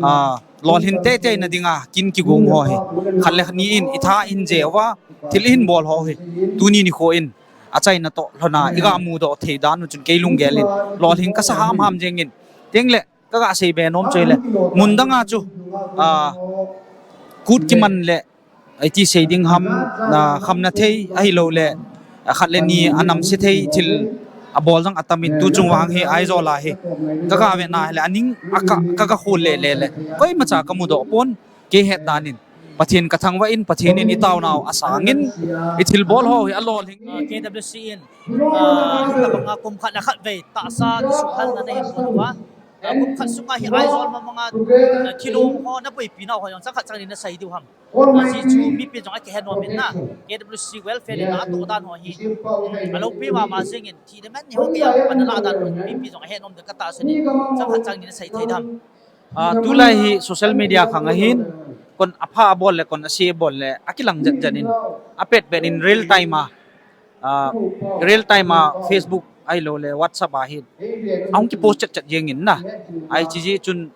ah, lolhin teitei na dinga, kin kigong ho hi. Khat le ni in, itha in je uva, thil ihin bol ho hi. Tuni nikho in, achaina toh lhona, iga mudoh thei dan u chun kei lunggel in, lolhing kasa ham ham jeng in. Teng le, Kaga sei be nom chu ahile. Mun danga chu, ah, kut kiman le, iti sei ding ham, na, khamna thei, ahilou le, ah, khat le ni anamse thei, thil abol jong atam in tu chung vang hi, Aizawl a hi. Kaga ve na ahile, aning, aka, kaga khol le, le, le. Koimacha kamudoh pon, kei het dan in. Pathen kathangvah in, Pathen in itaonau asang in, ithilbol ho hi alolhing. Ah, K W C in, ah, hitabanga kum khat le khat vei, tahsa kisuhhalna nahin bol uva. Ah, kum khat sunga hi Aizawl mama nga, ah, thilong ho naboipi nau ho jong chang khat chang ni nasei diu ham. Ah, hichu mipi jong akihe nom in na, K W C welfare in atoh dan ho hi. Alopi mama jeng in, thi le man ni ho tia pan alah dan ho, mipi jong ahe nom ding katahsan in, chang khat chang ni nasei thei dam. Ah, tulai hi social media khang ahin, kon apha abol le, kon ase abol le, akilang jet jet in, apet pet in real time a, ah, real time a Facebook ahilou le WhatsApp a hin, ahung kipost chet chet jeng in na. Ahi jeh chun,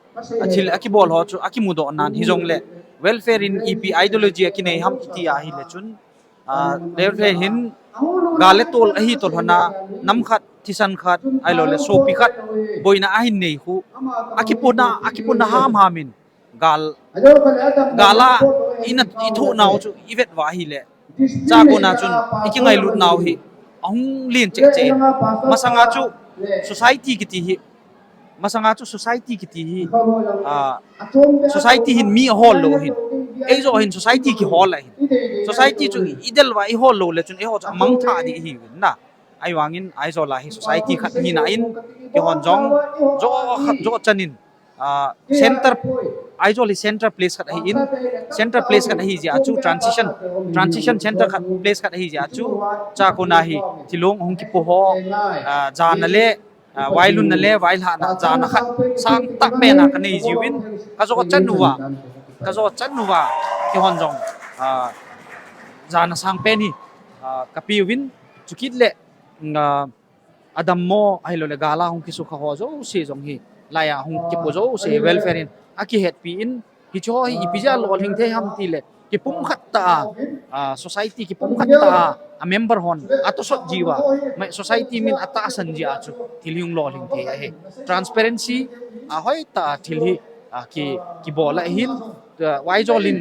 athil akibol ho chu, akimudoh nan hi jong le, welfare in ipi ideology akinei ham iti ahile chun, Ah, Lelhe hin, gal le tol ahi tol hona, nam khat, thisan khat, ahilou le, sopi khat, boina ahin nei khu. Akipuna, akipuna ham ham in, gal, gal a, ina, ithoh nau chu, ivet uva ahile. Chua kona chun, ikingailut nau hi, ahung len cheh cheh in. Masanga chu, society kiti hi, Masanga chu society kiti hi, ah, society hin mi ahol lou hin. Eiho hin society kihol ahin. Society chu idel uva ihol lou le chun eiho chu amangthah ding ihiuvin na. Ahivangin Aizawl a hi society khat hina in, kihon jong, jo khat jo chanin, ah, center, Aizawl hi center place khat ahi in, center place khat ahi jeh a chu transition, transition center khat, place khat ahi jeh a chu, chakona hi thilong hung kipo ho, ah, jana le, ah, vailunna le vailhahna jana khat sangtah pen a kanei jiuvin, kajo chan uva, kajo chan uva, kihon jong, ah, jana sang pen hi, ah, kapeuvin, chukit le, ah, adammo, ahilou le gal a hung kisukha ho jouse jong hi, lai a hung kipo jouse hi welfare in akihetpi in, hiche ho hi ipi jeh a lolhing thei ham tile, kipumkhat tah a, ah, society kipumkhat tah a, a member hon atosot jiuva, mai society min atahsan jeh a chu thil hi hung lolhing thei ahi. Transparency, ah, hoitah a thil hi, ah, ki, kibol ahin, ah, Aizawl in,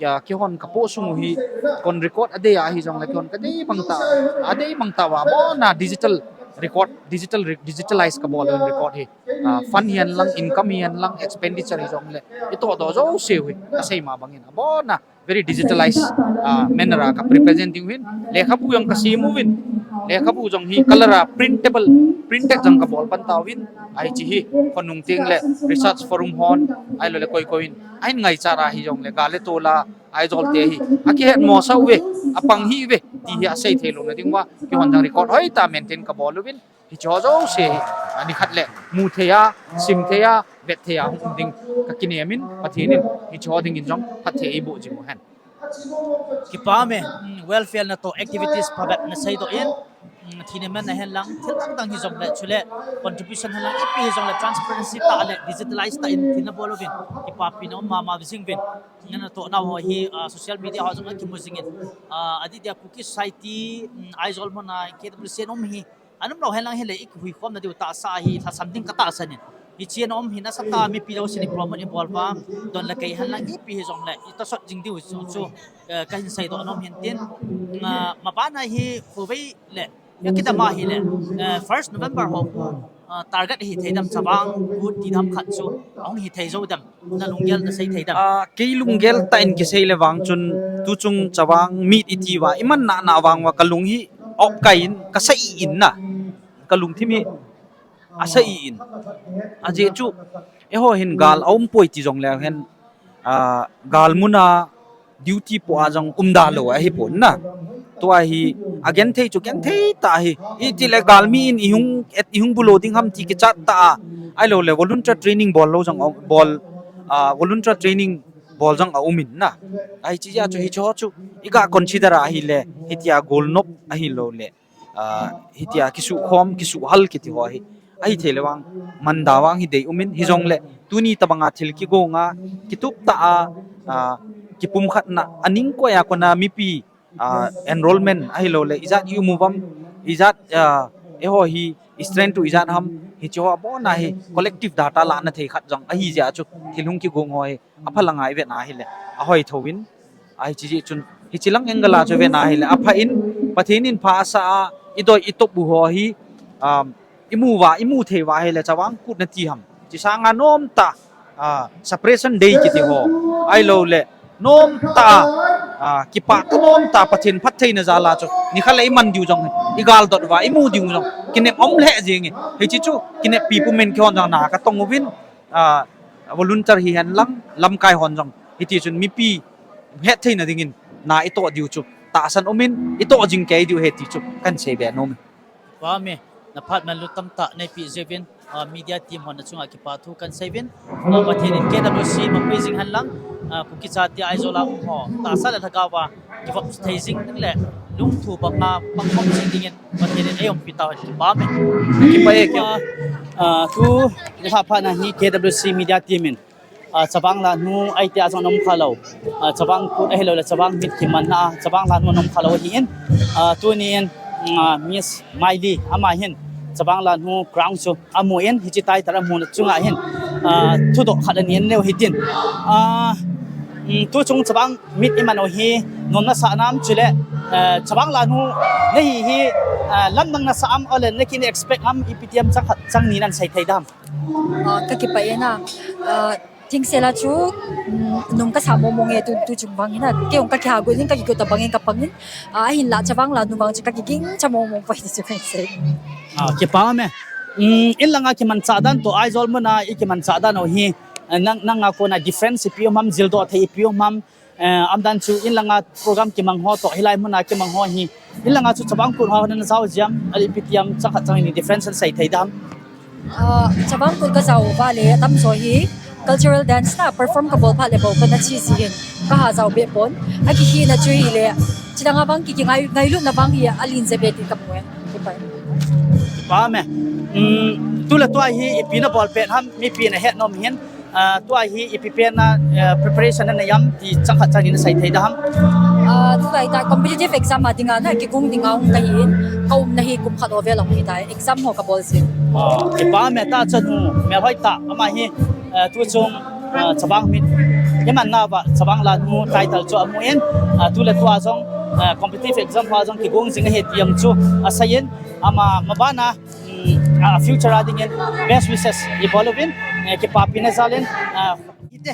ah, kihon kapoh sung u hi, kon record adei ahi jongle kihon kadei bang tah, adei bang tah uva, abon a digital record, digital re-, digitalize kabol u hin record hi. Ah, fund hihen lang, income hihen lang, expenditure hi jongle, itoh doh jouse u hi, kasei ma bangin, abon a very digitalized, ah, manner a ka represent ding u hin, lekhabu jong kasem uvin, lekhabu jong hi color a printable, printed jong kabol pan tauvin, ahi hiche hi, khonung teng le research forum hon, ahilou le koi koi in, ahin ngaichat a hi jongle, gal le tol a, Aizawl te hi akihetmosah uve, apang hih uve, ti hi asei thei louna ding uva, kihon jong record hoitah a maintain kabol uvin, hiche ho jouse hi, ani khat le mu thei a, sim thei a, vet thei a hung um ding kakinem in, Pathen in hiche ho dingin jong phatthei eiboh jing u hen. Kipah e, mm, welfare natoh activities phabep naseidoh in, mm, thina man na hen lang, thil dang dang hi jongle, chule contribution hen lang, ipi hi jongle, transparency tah le digitalize tah in thil nabol uvin, kipapina um mama jing uvin. Natoh nau ho hi, ah, social media ho jong akimu jing in, ah, adeh dia Kuki Society, mm, Aizawl mun a K W C in um hi, ana um lou hen lang hile, ikihuikhomna diu tahsa hi lhasam ding katahsan in. Hiche ana um hi nasatah a mipi jousen promote ibol uva, don le kei hen lang ipi hi jongle, itosot jing diu chu, chu, eh, kahin seidoh nom hin tin. Ah, maban a hi khovei le, akidam a hile, eh, first November ho khu, ah, target hi thei dem, Chavang Kut ti dem khat chu ahung hi thei jou dem, na lunggel nasei thei dem? Ah, kei lunggel tah in kisei le vang chun, tuchung Chavang meet iti uva, iman nana vang uva kalung hi opkai in, kasa in na. Kalungthim hi asa in. Ajeh chu, eiho hin gal aumpoi ti jongle hen, ah, gal mun a duty poh a jong umda lou ahipon na. Tua hi, agenthei chu genthei tah ahi. Itile galmi in ihung, et ihung bulo ding ham ti kichat tah a, ahilou le volunteer training bol lou jong, bol, ah, volunteer training bol jong aum in na. Ahi hiche a chu, hiche ho chu iga consider a ahile, hitia golnop ahilou le, ah, hitia kisuhkhom, kisuhhal kiti ho hi, ahithei le vang, manda vang hi dei um in, hijongle tuni tobang a thil kigong a, kitup tah a, ah, kipumkhatna, aning koi a kona mipi, ah, enrollment ahilou le, ijat ium uvam, ijat, ah, eiho hi strength chu ijat ham, hiche ho abon a hi collective data lahna thei khat jong ahi jeh a chu, thil hung kigong ho hi aphalang a ivet na hile, ahoi thou in, ahi hiche jeh chun, hiche lang angle a chu ivet na hile, apha in, Pathen in pha asah a, idoi itop u ho hi, um, imu uva, imu thei uva hile, Chavang Kut nati ham. Hiche sang a nomtah, ah, separation day kiti ho, ahilou le, nomtah, ah, kipah tah nomtah Pathen phattheina jal a chu, nikhat le iman diu jong, igaldot uva, imu diu jong, kinep um lheh jeng e. Hiche chu, kineppi pumin kihon jong na katong uvin, ah, volunteer hihen lang, lamkai hon jong, hiti chun mipi hetthei na dingin, na itoh diu chu tahsan um in, itoh jing kei diu ahi ti chu kahin seibe nom e. Kipah e, na phat man lungtam tah neipe jiuvin, ah, media team hon na chunga kipathu kahin sei uvin. Ah, Pathen in K W C mapui jing hen lang, ah, Kuki chate Aizawl a um ho, tahsa le lhagao a kivop thei jing ding le, lungthu banga pangkhom jing dingin Pathen in eiumpi tauhen, kipah e. Kipah e, kipah. Ah, ah, tu, nilhah phat na hi K W C media team in, ah, Chavang Lalnu, ahi tia jong ana um khalou. Ah, Chavang Kut ahilou le, Chavang meet kimanna a, Chavang Lalnu ana um khalou ahin. Ah, tuni in, ah, Miss Maili, ama hin, Chavang Lalnu crown chu amu in, hiche title amu na chunga hin, ah, thudoh khat anei neo hitin. Ah, um, tuchung Chavang meet iman u hi, nom nasah nam chule, eh, Chavang Lalnu nahi hi, eh, lamdang nasah am, ole nakin expect am, ipi ti am chang khat chang ni nahin sei thei dem? Ah, kakipah e na. Ah, Thingsel a chu, um, nung kasa mong mong e tu, tu chung vang hin a. Kei jong kakiha got in, kakigot tabang in kapang in. Ah, ahinlah Chavang la nu vang chu kakiging cha mong mong poi ti chu kahin sei. Ah, kipa me. Um, in langa kimanchah dan toh Aizawl muna i kimanchah dan u hi, eh, nang, nanga kona difference ipi um ham, jildoh thei ipi um ham, eh, umdan chu in langa program kimang ho toh hilai muna kimang ho hi. In langa chu Chavang Kut ho nana jao jia ham, ahile ipi ti ham, chang khat chang ni difference in sei thei dam. Ah, Chavang Kut kajao uva le atamjo hi cultural dance na perform kabol phat le bou kana che ji hin kaha jao be pon. Akikhehna chu hile, chidang a vang ki, kingailut na vang hi alen jep e ti kamu e. Kipa e. Kipa me. Um, tu le tua hi ipi nabol pet ham, mipi nahet nom hin. Ah, tua hi ipi pen a, eh, preparation nanei ham ti chang khat chang ni nasei thei dam. Ah, tulai tah competitive exam a dinga na kigong dinga hung kahi in, kaumna hi kum khat ho vel a hung hitai, exam ho kabol jin. Ah, kipa me, tachanu melhoi tah, ama hi, eh, tu chung, eh, Chavang mit, iman nauva Chavang la nu title chu amu in, ah, tu le tua jong, eh, competitive exam ho jong kigong jing ahi ti jong chu asei in, ama mabana, um, ah, future a dingin best wishes ibol uvin, eh, kipapina jal in, ah, ite.